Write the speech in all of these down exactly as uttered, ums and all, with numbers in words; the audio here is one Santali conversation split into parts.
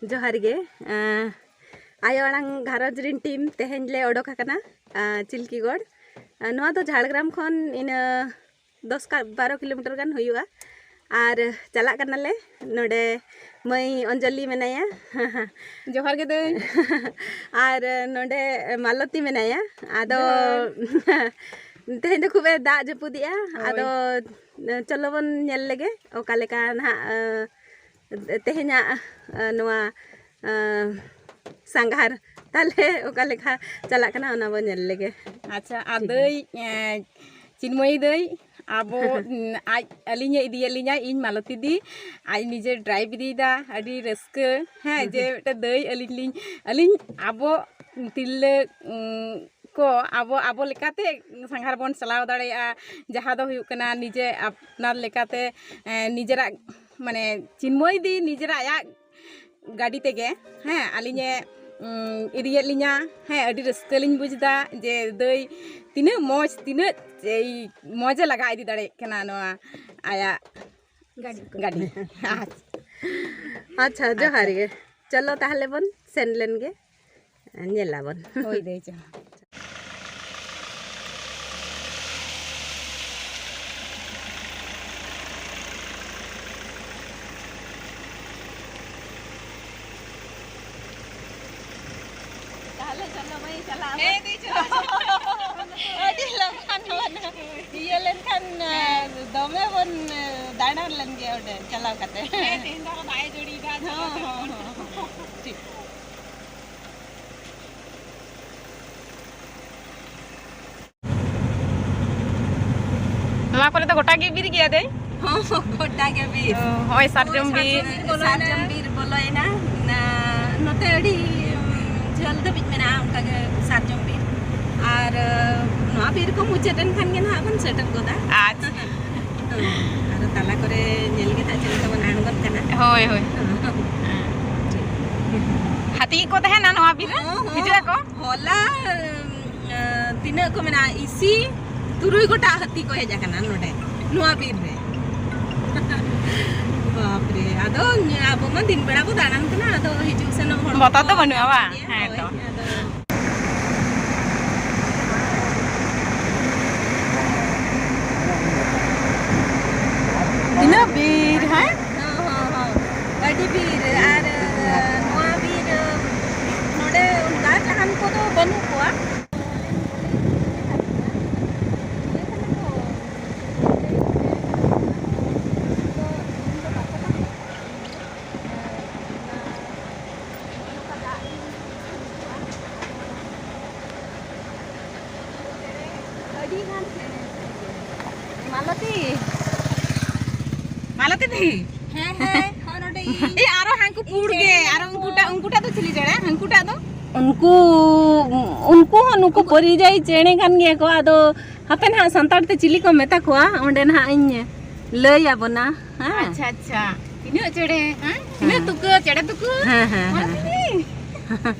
ᱡᱚᱦᱟᱨ ᱜᱮ᱾ ᱮᱸ, ᱟᱭᱳ ᱟᱲᱟᱝ ᱜᱷᱟᱨᱚᱸᱡᱽ ᱨᱤᱱ ᱴᱤᱢ ᱛᱮᱦᱮᱧ ᱞᱮ ᱚᱰᱚᱠ ᱟᱠᱟᱱᱟ, ᱮᱸ, ᱪᱤᱞᱠᱤᱜᱚᱲ᱾ ᱮᱸ, ᱱᱚᱣᱟ ᱫᱚ ᱡᱷᱟᱲᱜᱨᱟᱢ ᱠᱷᱚᱱ ᱤᱱᱟᱹ ᱫᱚᱥ ᱠᱟ-, ᱵᱟᱨᱚ ᱠᱤᱞᱳᱢᱤᱴᱟᱨ ᱜᱟᱱ ᱦᱩᱭᱩᱜᱼᱟ᱾ ᱟᱨ ᱪᱟᱞᱟᱜ ᱠᱟᱱᱟᱞᱮ᱾ ᱱᱚᱰᱮ ᱢᱟᱹᱭ ᱚᱧᱡᱚᱞᱤ ᱢᱮᱱᱟᱭᱟ᱾ ᱡᱚᱦᱟᱨ ᱜᱮ ᱫᱟᱹᱭ᱾ ᱟᱨ ᱱᱚᱰᱮ ᱢᱟᱞᱚᱛᱤ ᱢᱮᱱᱟᱭᱟ᱾ ᱟᱫᱚ ᱡᱚᱦᱟᱨ᱾ ᱛᱮᱦᱮᱧ ᱫᱚ ᱠᱷᱩᱵ ᱮ ᱫᱟᱜ ᱡᱟᱹᱯᱩᱫᱮᱜᱼᱟ᱾ ᱦᱳᱭ᱾ ᱟᱫᱚ ᱪᱚᱞᱚ ᱵᱚᱱ ᱧᱮᱞ ᱞᱮᱜᱮ ᱚᱠᱟ ᱞᱮᱠᱟ ᱱᱟᱦᱟᱜ, ᱮ, ᱛᱮᱦᱮᱧᱟᱜ, ᱮ, ᱱᱚᱣᱟ, ᱮ, ᱥᱟᱸᱜᱷᱟᱨ ᱛᱟᱦᱞᱮ ᱚᱠᱟ ᱞᱮᱠᱟ ᱪᱟᱞᱟᱜ ᱠᱟᱱᱟ, ᱚᱱᱟ ᱵᱚᱱ ᱧᱮᱞ ᱞᱮᱜᱮ᱾ ᱟᱪᱪᱷᱟ, ᱟᱨ ᱴᱷᱤᱠ ᱜᱮᱭᱟ᱾ ᱫᱟᱹᱭ, ᱮ, ᱪᱤᱱᱢᱚᱭᱤ ᱫᱟᱹᱭ, ᱟᱵᱚ, ᱩᱸ, ᱟᱡ, ᱟᱹᱞᱤᱧᱮ ᱤᱫᱤᱭᱮᱫ ᱞᱤᱧᱟ, ᱤᱧ ᱢᱟᱞᱚᱛᱤ ᱫᱤ, ᱟᱡ ᱱᱤᱡᱮ ᱰᱨᱟᱭᱤᱵᱷ ᱤᱫᱤᱭᱮᱫᱟ᱾ ᱟᱹᱰᱤ ᱨᱟᱹᱥᱠᱟᱹ, ᱦᱮᱸ, ᱡᱮ ᱢᱤᱫᱴᱮᱱ ᱫᱟᱹᱭ ᱟᱹᱞᱤᱧ ᱞᱤᱧ, ᱟᱹᱞᱤᱧ ᱟᱵᱚ ᱛᱤᱨᱞᱟᱹ, ᱩᱸ, ᱠᱚ ᱟᱵᱚ, ᱟᱵᱚ ᱞᱮᱠᱟᱛᱮ ᱥᱟᱸᱜᱷᱟᱨ ᱵᱚᱱ ᱪᱟᱞᱟᱣ ᱫᱟᱲᱮᱭᱟᱜᱼᱟ᱾ ᱡᱟᱦᱟᱸ ᱫᱚ ᱦᱩᱭᱩᱜ ᱠᱟᱱᱟ ᱱᱤᱡᱮ ᱟᱯᱱᱟᱨ ᱞᱮᱠᱟᱛᱮ, ᱮᱸ, ᱱᱤᱡᱮᱨᱟᱜ, ᱢᱟᱱᱮ, ᱪᱤᱱᱢᱚᱭ ᱫᱤ ᱱᱤᱡᱮᱨᱟᱜ ᱟᱭᱟᱜ ᱜᱟᱹᱰᱤ ᱛᱮᱜᱮ, ᱦᱮᱸ, ᱟᱹᱞᱤᱧᱮ, ᱩᱸ, ᱤᱫᱤᱭᱮᱫ ᱞᱤᱧᱟ᱾ ᱦᱮᱸ, ᱟᱹᱰᱤ ᱨᱟᱹᱥᱠᱟᱹ ᱞᱤᱧ ᱵᱩᱡᱽ ᱮᱫᱟ ᱡᱮ ᱫᱟᱹᱭ ᱛᱤᱱᱟᱹᱜ ᱢᱚᱡᱽ, ᱛᱤᱱᱟᱹᱜ ᱮᱭ ᱢᱚᱡᱽ ᱮ ᱞᱟᱜᱟ ᱤᱫᱤ ᱫᱟᱲᱮᱭᱟᱜ ᱠᱟᱱᱟ ᱱᱚᱣᱟ ᱟᱭᱟᱜ ᱜᱟᱹᱰᱤ᱾ ᱜᱟᱹᱰᱤ᱾ ᱟᱪᱪᱷᱟ᱾ ᱟᱪᱪᱷᱟ, ᱡᱚᱦᱟᱨ ᱟᱪᱪᱷᱟ᱾ ᱜᱮ᱾ ᱪᱚᱞᱚ ᱛᱟᱦᱞᱮ ᱵᱚᱱ ᱥᱮᱱ ᱞᱮᱱ ᱜᱮ, ᱧᱮᱞᱟᱵᱚᱱ᱾ ᱦᱳᱭ ᱫᱟᱹᱭ, ᱪᱚ᱾ ᱛᱟᱦᱞᱮ ᱪᱚᱞᱚ ᱢᱟᱹᱭ, ᱪᱟᱞᱟᱜ ᱟᱵᱚᱱ᱾ ᱦᱮᱸ ᱫᱤ, ᱪᱚᱞᱚ, ᱪᱚᱞᱚ᱾ ᱟᱹᱰᱤ ᱞᱚᱜᱚᱱ ᱵᱚᱱ ᱤᱭᱟᱹ ᱞᱮᱱᱠᱷᱟᱱ, ᱦᱮᱸ᱾ ᱫᱚᱢᱮ ᱵᱚᱱ ᱫᱟᱬᱟᱱ ᱞᱮᱱ ᱜᱮ ᱚᱸᱰᱮ ᱪᱟᱞᱟᱣ ᱠᱟᱛᱮ᱾ ᱦᱮᱸ, ᱛᱮᱦᱮᱧ ᱫᱚ ᱟᱨᱚ ᱫᱟᱜ ᱮ ᱡᱟᱹᱲᱤᱭᱮᱫᱟ, ᱪᱟᱞᱟᱣ ᱦᱚᱸ, ᱠᱟᱛᱮ ᱦᱚᱸ, ᱵᱚᱱ ᱦᱚᱸ, ᱦᱚᱸ᱾ ᱴᱷᱤᱠ᱾ ᱱᱚᱣᱟ ᱠᱚᱨᱮ ᱫᱚ ᱜᱚᱴᱟ ᱜᱮ ᱵᱤᱨ ᱜᱮᱭᱟ ᱫᱟᱹᱭ? ᱦᱚᱸ, ᱦᱚᱸ, ᱜᱚᱴᱟ ᱜᱮ ᱵᱤᱨ᱾ ᱚ, ᱦᱚᱸᱜᱼᱚᱭ ᱥᱟᱨᱡᱚᱢ ᱵᱤᱨ᱾ ᱥᱟᱨᱡᱚᱢ ᱵᱤᱨ ᱵᱚᱞᱚᱭᱮᱱᱟ᱾ ᱱᱟ-, ᱱᱚᱛᱮ ᱟᱹᱰᱤ, ᱩᱸ, ᱡᱷᱟᱹᱞ ᱫᱷᱟᱹᱵᱤᱡ ᱢᱮᱱᱟᱜᱼᱟ ᱚᱱᱠᱟ ᱜᱮ ᱥᱟᱨᱡᱚᱢ ᱵᱤᱨ᱾ ᱟᱨ, ᱟᱸ, ᱱᱚᱣᱟ ᱵᱤᱨ ᱠᱚ ᱢᱩᱪᱟᱹᱫ ᱮᱱ ᱠᱷᱟᱱ ᱜᱮ ᱱᱟᱦᱟᱜ ᱵᱚᱱ ᱥᱮᱴᱮᱨ ᱜᱚᱫᱟ᱾ ᱟᱪᱪᱷᱟ᱾ ᱦᱮᱸ, ᱟᱨ ᱛᱟᱞᱟ ᱠᱚᱨᱮ ᱧᱮᱞ ᱜᱮ ᱱᱟᱦᱟᱜ ᱪᱮᱫ ᱞᱮᱠᱟ ᱵᱚᱱ ᱟᱬᱜᱚᱱ ᱠᱟᱱᱟ᱾ ᱦᱳᱭ, ᱦᱳᱭ᱾ ᱦᱮᱸ᱾ ᱦᱟᱹᱛᱤ ᱠᱚ ᱛᱟᱦᱮᱱᱟ ᱱᱚᱣᱟ ᱵᱤᱨ ᱨᱮ? ᱦᱚᱸ, ᱦᱚᱸ᱾ ᱦᱤᱡᱩᱜ ᱟᱠᱚ? ᱦᱚᱞᱟ, ᱟᱸ, ᱛᱤᱱᱟᱹᱜ ᱠᱚ ᱢᱮᱱᱟ, ᱤᱥᱤ ᱛᱩᱨᱩᱭ ᱜᱚᱴᱟᱝ ᱦᱟᱹᱛᱤ ᱠᱚ ᱦᱮᱡ ᱟᱠᱟᱱᱟ ᱱᱚᱰᱮ, ᱱᱚᱣᱟ ᱵᱤᱨ ᱨᱮ᱾ ᱵᱟᱯᱨᱮ, ᱟᱫᱚ ᱟᱵᱚ ᱢᱟ ᱫᱤᱱ ᱵᱮᱲᱟ ᱵᱚ ᱫᱟᱬᱟᱱ ᱠᱟᱱᱟ, ᱟᱫᱚ ᱦᱤᱡᱩᱜ ᱥᱮᱱᱚᱜ ᱦᱚᱲ ᱵᱚᱛᱚᱨ ᱫᱚ ᱠᱚ ᱵᱟᱹᱱᱩᱜᱼᱟ, ᱵᱟᱝ? ᱦᱳᱭ, ᱦᱮᱸ ᱛᱚ᱾ ᱟᱫᱚ ᱛᱤᱱᱟᱹᱜ ᱵᱤᱨ, ᱦᱮᱸ? ᱦᱚᱸ, ᱦᱚᱸ, ᱦᱚᱸ᱾ ᱟᱹᱰᱤ ᱵᱤᱨ, ᱟᱨ ᱱᱚᱣᱟ ᱵᱤᱨ, ᱱᱚᱰᱮ ᱚᱱᱠᱟ ᱡᱟᱦᱟᱱ ᱠᱚᱫᱚ ᱵᱟᱹᱱᱩᱜ ᱠᱚᱣᱟ᱾ ᱟᱹᱰᱤ ᱜᱟᱱ ᱪᱮᱬᱮ᱾ ᱢᱟᱞᱚᱛᱤ᱾ ᱢᱟᱞᱚᱛᱤ ᱫᱤ᱾ ᱦᱮᱸ, ᱦᱮᱸ, ᱦᱚᱸ, ᱱᱚᱰᱮ ᱤᱧ᱾ ᱮ, ᱟᱨᱚ ᱦᱟᱝᱠᱩ ᱯᱩᱲ ᱜᱮ, ᱟᱨᱚ ᱩᱱᱠᱩᱴᱟᱜ, ᱩᱱᱠᱩᱴᱟᱜ ᱫᱚ ᱪᱤᱞᱤ ᱪᱮᱬᱮ? ᱦᱟᱝᱠᱩᱴᱟᱜ ᱫᱚ? ᱩᱱᱠᱩ, ᱩᱱᱠᱩ ᱦᱚᱸ ᱱᱩᱠᱩ ᱩᱱᱠᱩ ᱯᱚᱨᱤᱡᱟᱭᱤ ᱪᱮᱬᱮ ᱠᱟᱱ ᱜᱮᱭᱟ ᱠᱚ᱾ ᱟᱫᱚ ᱦᱟᱯᱮ ᱱᱟᱦᱟᱜ ᱥᱟᱱᱛᱟᱲ ᱛᱮ ᱪᱤᱞᱤ ᱠᱚ ᱢᱮᱛᱟ ᱠᱚᱣᱟ, ᱚᱸᱰᱮ ᱱᱟᱦᱟᱜ ᱤᱧ ᱞᱟᱹᱭ ᱟᱵᱚᱱᱟ᱾ ᱦᱮᱸ᱾ ᱟᱪᱪᱷᱟ, ᱟᱪᱪᱷᱟ᱾ ᱛᱤᱱᱟᱹᱜ ᱪᱮᱬᱮ, ᱦᱮᱸ? ᱛᱤᱱᱟᱹᱜ ᱦᱮᱸ᱾ ᱛᱩᱠᱟᱹ, ᱪᱮᱬᱮ ᱛᱩᱠᱟᱹ? ᱦᱮᱸ, ᱦᱮᱸ, ᱦᱮᱸ᱾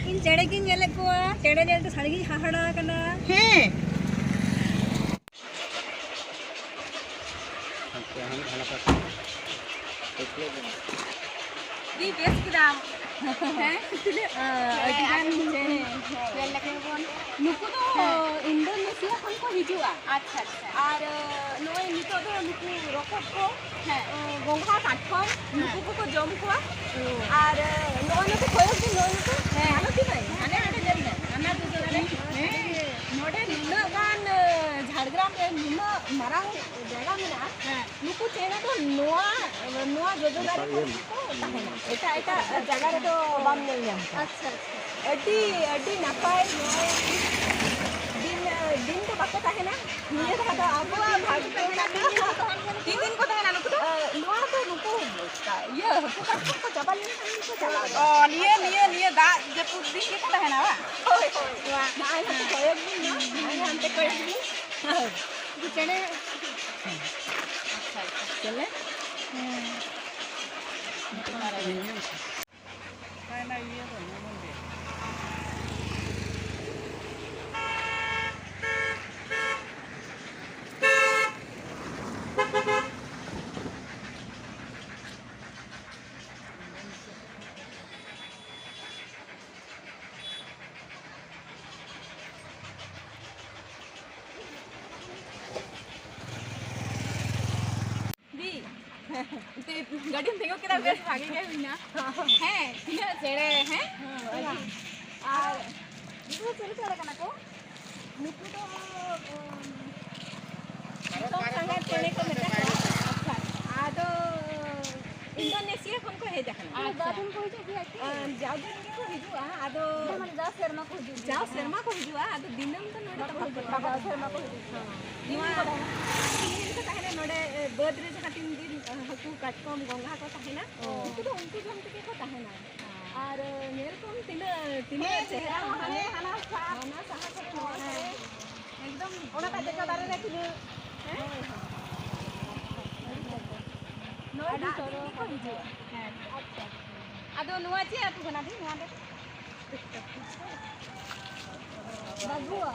ᱤᱧ ᱪᱮᱬᱮ ᱜᱤᱧ ᱧᱮᱞᱮᱫ ᱠᱚᱣᱟ, ᱪᱮᱬᱮ ᱧᱮᱞᱛᱮ ᱥᱟᱹᱨᱤᱜᱤᱧ ᱦᱟᱦᱟᱲᱟ ᱟᱠᱟᱱᱟ᱾ ᱦᱮᱸ᱾ ᱫᱤ, ᱵᱮᱥ ᱠᱮᱫᱟᱢ᱾ ᱦᱮᱸ, ᱛᱤᱱᱟᱹᱜ, ᱟᱹᱰᱤ ᱜᱟᱱ ᱪᱮᱬᱮ᱾ ᱧᱮᱞ ᱞᱮᱠᱷᱟᱱ ᱵᱚᱱ᱾ ᱱᱩᱠᱩ ᱫᱚ ᱦᱮᱸ᱾ ᱤᱱᱫᱳᱱᱮᱥᱤᱭᱟ ᱠᱷᱚᱱ ᱠᱚ ᱦᱤᱡᱩᱜᱼᱟ᱾ ᱟᱪᱪᱷᱟ, ᱟᱪᱪᱷᱟ᱾ ᱟᱨ, ᱱᱚᱜᱼᱚᱭ ᱱᱤᱛᱚᱜ ᱫᱚ ᱱᱩᱠᱩ ᱨᱚᱠᱚᱡ ᱠᱚ, ᱦᱮᱸ᱾ ᱜᱚᱸᱜᱷᱟ, ᱠᱟᱴᱠᱚᱢ, ᱦᱮᱸ᱾ ᱱᱩᱠᱩ ᱠᱚᱠᱚ ᱡᱚᱢ ᱠᱚᱣᱟ᱾ ᱚ᱾ ᱟᱨ, ᱱᱚᱜᱼᱚᱭ ᱱᱩᱠᱩ ᱠᱚᱭᱚᱜ ᱵᱤᱱ, ᱱᱚᱜᱼᱚᱭ ᱱᱩᱠᱩ᱾ ᱦᱮᱸ᱾ ᱦᱟᱱᱮ ᱛᱤᱱᱟᱹᱜ? ᱦᱟᱱᱮ ᱚᱸᱰᱮ ᱧᱮᱞ ᱢᱮ, ᱦᱟᱱᱟ ᱡᱚᱡᱚ ᱫᱟᱨᱮ᱾ ᱦᱮᱸ᱾ ᱱᱚᱰᱮ ᱱᱩᱱᱟᱹᱜ ᱜᱟᱱ, ᱡᱷᱟᱲᱜᱨᱟᱢ ᱨᱮ ᱱᱩᱱᱟᱹᱜ ᱢᱟᱨᱟᱝ ᱡᱟᱭᱜᱟ ᱢᱮᱱᱟᱜᱼᱟ᱾ ᱦᱮᱸ᱾ ᱱᱩᱠᱩ ᱪᱮᱬᱮ ᱫᱚ ᱱᱚᱣᱟ, ᱱᱚᱣᱟ ᱡᱚᱡᱚ ᱫᱟᱨᱮ ᱠᱚᱨᱮ ᱜᱮᱠᱚ ᱛᱟᱦᱮᱱᱟ᱾ ᱮᱴᱟᱜ, ᱮᱴᱟᱜ ᱡᱟᱭᱜᱟ ᱨᱮᱫᱚ ᱵᱟᱢ ᱧᱮᱞ ᱧᱟᱢ ᱠᱚᱣᱟ᱾ ᱟᱪᱪᱷᱟ, ᱟᱪᱪᱷᱟ᱾ ᱟᱹᱰᱤ, ᱟᱹᱰᱤ ᱱᱟᱯᱟᱭ ᱱᱚᱜᱼᱚᱭ ᱫᱤᱱ, ᱫᱤᱱ ᱫᱚ ᱵᱟᱠᱚ ᱛᱟᱦᱮᱱᱟ᱾ ᱱᱤᱭᱟᱹ ᱫᱷᱟᱣ ᱫᱚ ᱟᱵᱚᱣᱟᱜ ᱵᱷᱟᱜᱽ ᱠᱟᱱᱟ᱾ ᱛᱤᱱ ᱫᱤᱱ ᱠᱚ ᱛᱟᱦᱮᱱᱟ ᱱᱩᱠᱩ ᱫᱚ? ᱟᱸ, ᱱᱚᱣᱟ ᱫᱚ ᱱᱩᱠᱩ ᱤᱭᱟᱹ ᱦᱟᱹᱠᱩ ᱠᱟᱴᱠᱚᱢ ᱠᱚ ᱪᱟᱵᱟ ᱞᱮᱱᱠᱷᱟᱱ ᱜᱮᱠᱚ ᱪᱟᱞᱟᱜᱼᱟ᱾ ᱚ, ᱱᱤᱭᱟᱹ, ᱱᱤᱭᱟᱹ, ᱱᱤᱭᱟᱹ ᱫᱟᱜ ᱡᱟᱹᱯᱩᱫ ᱫᱤᱱ ᱜᱮᱠᱚ ᱛᱟᱦᱮᱱᱟ, ᱵᱟᱝ? ᱦᱳᱭ, ᱦᱳᱭ᱾ ᱱᱚᱣᱟ ᱱᱚᱜᱼᱚᱭ ᱦᱟᱱᱛᱮ ᱠᱚᱭᱚᱜ ᱵᱤᱱ ᱢᱟ, ᱱᱚᱜᱼᱚᱭ ᱦᱟᱱᱛᱮ ᱠᱚᱭᱚᱜ ᱵᱤᱱ᱾ ᱩᱱᱠᱩ ᱪᱮᱬᱮ᱾ ᱟᱪᱪᱷᱟ, ᱟᱪᱪᱷᱟ᱾ ᱪᱮᱞᱮ? ᱦᱮᱸ᱾ ᱜᱟᱹᱰᱤᱢ ᱛᱤᱸᱜᱩ ᱠᱮᱫᱟ, ᱵᱮᱥ ᱵᱷᱟᱜᱮ ᱜᱮ ᱦᱩᱭᱱᱟ᱾ ᱦᱮᱸ, ᱛᱤᱱᱟᱹᱜ ᱪᱮᱬᱮ, ᱦᱮᱸ? ᱦᱮᱸ, ᱟᱹᱰᱤ᱾ ᱟᱨ ᱱᱩᱠᱩ ᱫᱚ ᱪᱮᱬᱮ ᱠᱟᱱᱟ ᱠᱚ? ᱱᱩᱠᱩ ᱫᱚ, ᱩᱢ, ᱫᱤᱥᱚᱢ ᱥᱟᱸᱜᱷᱟᱨ ᱪᱮᱬᱮ ᱠᱚ ᱢᱮᱛᱟ ᱠᱚᱣᱟ᱾ ᱟᱪᱪᱷᱟ, ᱟᱫᱚ ᱤᱱᱫᱳᱱᱮᱥᱤᱭᱟ ᱠᱷᱚᱱ ᱠᱚ ᱦᱮᱡ ᱟᱠᱟᱱᱟ᱾ ᱟᱪᱪᱷᱟ᱾ ᱡᱟᱣ ᱫᱤᱱ ᱠᱚ ᱦᱤᱡᱩᱜ ᱜᱮᱭᱟ ᱠᱤ? ᱟᱸ, ᱡᱟᱣ ᱫᱤᱱ ᱜᱮᱠᱚ ᱦᱤᱡᱩᱜᱼᱟ, ᱟᱫᱚ ᱢᱟᱱᱮ ᱡᱟᱣ ᱥᱮᱨᱢᱟ ᱠᱚ ᱦᱤᱡᱩᱜ ᱜᱮᱭᱟ᱾ ᱡᱟᱣ ᱥᱮᱨᱢᱟ ᱠᱚ ᱦᱤᱡᱩᱜᱼᱟ, ᱟᱫᱚ ᱫᱤᱱᱟᱹᱢ ᱫᱚ ᱱᱚᱰᱮ ᱵᱟᱠᱚ ᱦᱤᱡᱩᱜᱼᱟ, ᱡᱟᱣ ᱥᱮᱨᱢᱟ ᱠᱚ ᱦᱤᱡᱩᱜ ᱜᱮᱭᱟ᱾ ᱱᱚᱣᱟ ᱛᱤᱱ ᱫᱤᱱ ᱠᱚ ᱛᱟᱦᱮᱱᱟ ᱱᱚᱰᱮ, ᱮ, ᱵᱟᱹᱫᱽ ᱨᱮ ᱡᱟᱦᱟᱸ ᱛᱤᱱ ᱫᱤᱱ, ᱮ, ᱦᱟᱹᱠᱩ, ᱠᱟᱴᱠᱚᱢ, ᱜᱚᱸᱜᱷᱟ ᱠᱚ ᱛᱟᱦᱮᱱᱟ, ᱚ᱾ ᱩᱱᱠᱩ ᱫᱚ ᱩᱱᱠᱩ ᱡᱚᱢ ᱛᱮᱜᱮ ᱠᱚ ᱛᱟᱦᱮᱱᱟ᱾ ᱟᱨ, ᱮ, ᱧᱮᱞ ᱠᱚᱢ ᱛᱤᱱᱟᱹᱜ, ᱛᱤᱱᱟᱹᱜ ᱦᱮᱸ, ᱪᱮᱦᱨᱟ ᱦᱮᱸ, ᱦᱟᱱᱟ, ᱦᱟᱱᱟ ᱥᱟᱦᱟ ᱠᱚᱨᱮ, ᱱᱚᱣᱟ ᱠᱚᱨᱮ᱾ ᱮᱠᱫᱚᱢ ᱚᱱᱟᱴᱟᱜ ᱫᱮᱡᱚᱜ ᱫᱟᱨᱮ ᱨᱮ ᱛᱤᱱᱟᱹᱜ, ᱦᱮᱸ? ᱱᱚᱣᱟ ᱟᱹᱰᱤ ᱫᱟᱜ ᱫᱤᱱ ᱪᱚᱨᱚᱠ, ᱜᱮᱠᱚ ᱟᱹᱰᱤ ᱦᱤᱡᱩᱜᱼᱟ᱾ ᱪᱚᱨᱚᱠ᱾ ᱦᱮᱸ᱾ ᱟᱪᱪᱷᱟ᱾ ᱟᱫᱚ ᱱᱚᱣᱟ ᱪᱮᱫ ᱟᱹᱛᱩ ᱠᱟᱱᱟ ᱫᱤ? ᱱᱚᱣᱟ ᱫᱚ? ᱵᱟᱜᱩᱣᱟ᱾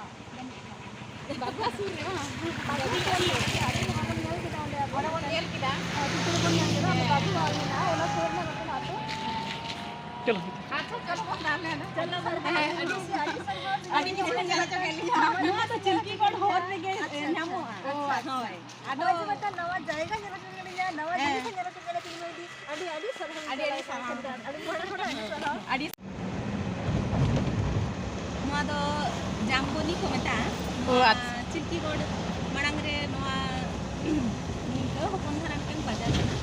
ᱵᱟᱜᱩᱣᱟ ᱥᱩᱨ ᱨᱮ ᱵᱟᱝ? ᱵᱟᱜᱩᱣᱟ ᱥᱩᱨ ᱨᱮ᱾ ᱟᱹᱰᱤ ᱢᱚᱡᱽ ᱵᱚᱱ ᱧᱮᱞ ᱠᱮᱫᱟ ᱚᱸᱰᱮ ᱟᱵᱚ᱾ ᱚᱸᱰᱮ ᱵᱚᱱ ᱧᱮᱞ ᱠᱮᱫᱟ᱾ ᱦᱮᱸ, ᱪᱤᱛᱟᱹᱨ ᱵᱚᱱ ᱧᱮᱞ ᱠᱮᱫᱟ᱾ ᱚᱸᱰᱮ ᱵᱟᱜᱩᱣᱟ ᱢᱮᱱᱟᱜᱼᱟ, ᱚᱱᱟ ᱥᱩᱨ ᱨᱮ ᱢᱤᱫᱴᱮᱱ ᱟᱹᱛᱩ᱾ ᱪᱚᱞᱚ᱾ ᱟᱪᱪᱷᱟ, ᱪᱚᱞᱚ ᱵᱚᱱ ᱫᱟᱬᱟᱱᱟ᱾ ᱪᱚᱞᱚ ᱵᱚᱱ ᱫᱟᱬᱟᱱᱟ᱾ ᱦᱮᱸ, ᱟᱹᱰᱤ, ᱟᱹᱰᱤ ᱠᱤᱪᱷᱩ ᱧᱮᱞ ᱦᱚᱪᱚ ᱠᱮᱫ ᱞᱤᱧᱟ᱾ ᱱᱚᱣᱟ ᱫᱚ ᱪᱤᱞᱠᱤᱜᱚᱲ ᱦᱚᱨ ᱨᱮᱜᱮ, ᱟᱪᱪᱷᱟ, ᱟᱪᱪᱷᱟ᱾ ᱧᱟᱢᱚᱜᱼᱟ᱾ ᱚ, ᱟᱪᱪᱷᱟ, ᱦᱳᱭ᱾ ᱟᱪᱪᱷᱟ᱾ ᱟᱫᱚ ᱱᱚᱜᱼᱚᱭ ᱡᱮ ᱢᱤᱫᱴᱟᱝ ᱱᱟᱣᱟ ᱡᱟᱭᱜᱟ ᱧᱮᱞ ᱦᱚᱪᱚ ᱠᱮᱫ ᱞᱤᱧᱟ, ᱱᱟᱣᱟ ᱦᱮᱸ᱾ ᱡᱤᱱᱤᱥ ᱧᱮᱞ ᱦᱚᱪᱚ ᱠᱮᱫ ᱞᱤᱧᱟ, ᱟᱹᱰᱤ, ᱟᱹᱰᱤ ᱥᱟᱨᱦᱟᱣ᱾ ᱟᱹᱰᱤ, ᱟᱹᱰᱤ ᱥᱟᱨᱦᱟᱣ᱾ ᱟᱹᱰᱤ ᱢᱚᱬᱮ ᱦᱚᱲᱟᱜ ᱟᱹᱰᱤ ᱥᱟᱨᱦᱟᱣ᱾ ᱟᱹᱰᱤ ᱱᱚᱣᱟ ᱫᱚ ᱡᱟᱢᱵᱚᱱᱤ ᱠᱚ ᱢᱮᱛᱟᱜᱼᱟ᱾ ᱚ, ᱱᱚᱣᱟ ᱟᱪᱪᱷᱟ᱾ ᱪᱤᱞᱠᱤᱜᱚᱲ ᱢᱟᱲᱟᱝ ᱨᱮ ᱱᱚᱣᱟ ᱱᱤᱝᱠᱟᱹ ᱦᱚᱯᱚᱱ ᱫᱷᱟᱨᱟ ᱢᱤᱫᱴᱟᱝ ᱵᱟᱡᱟᱨ ᱠᱟᱱᱟ᱾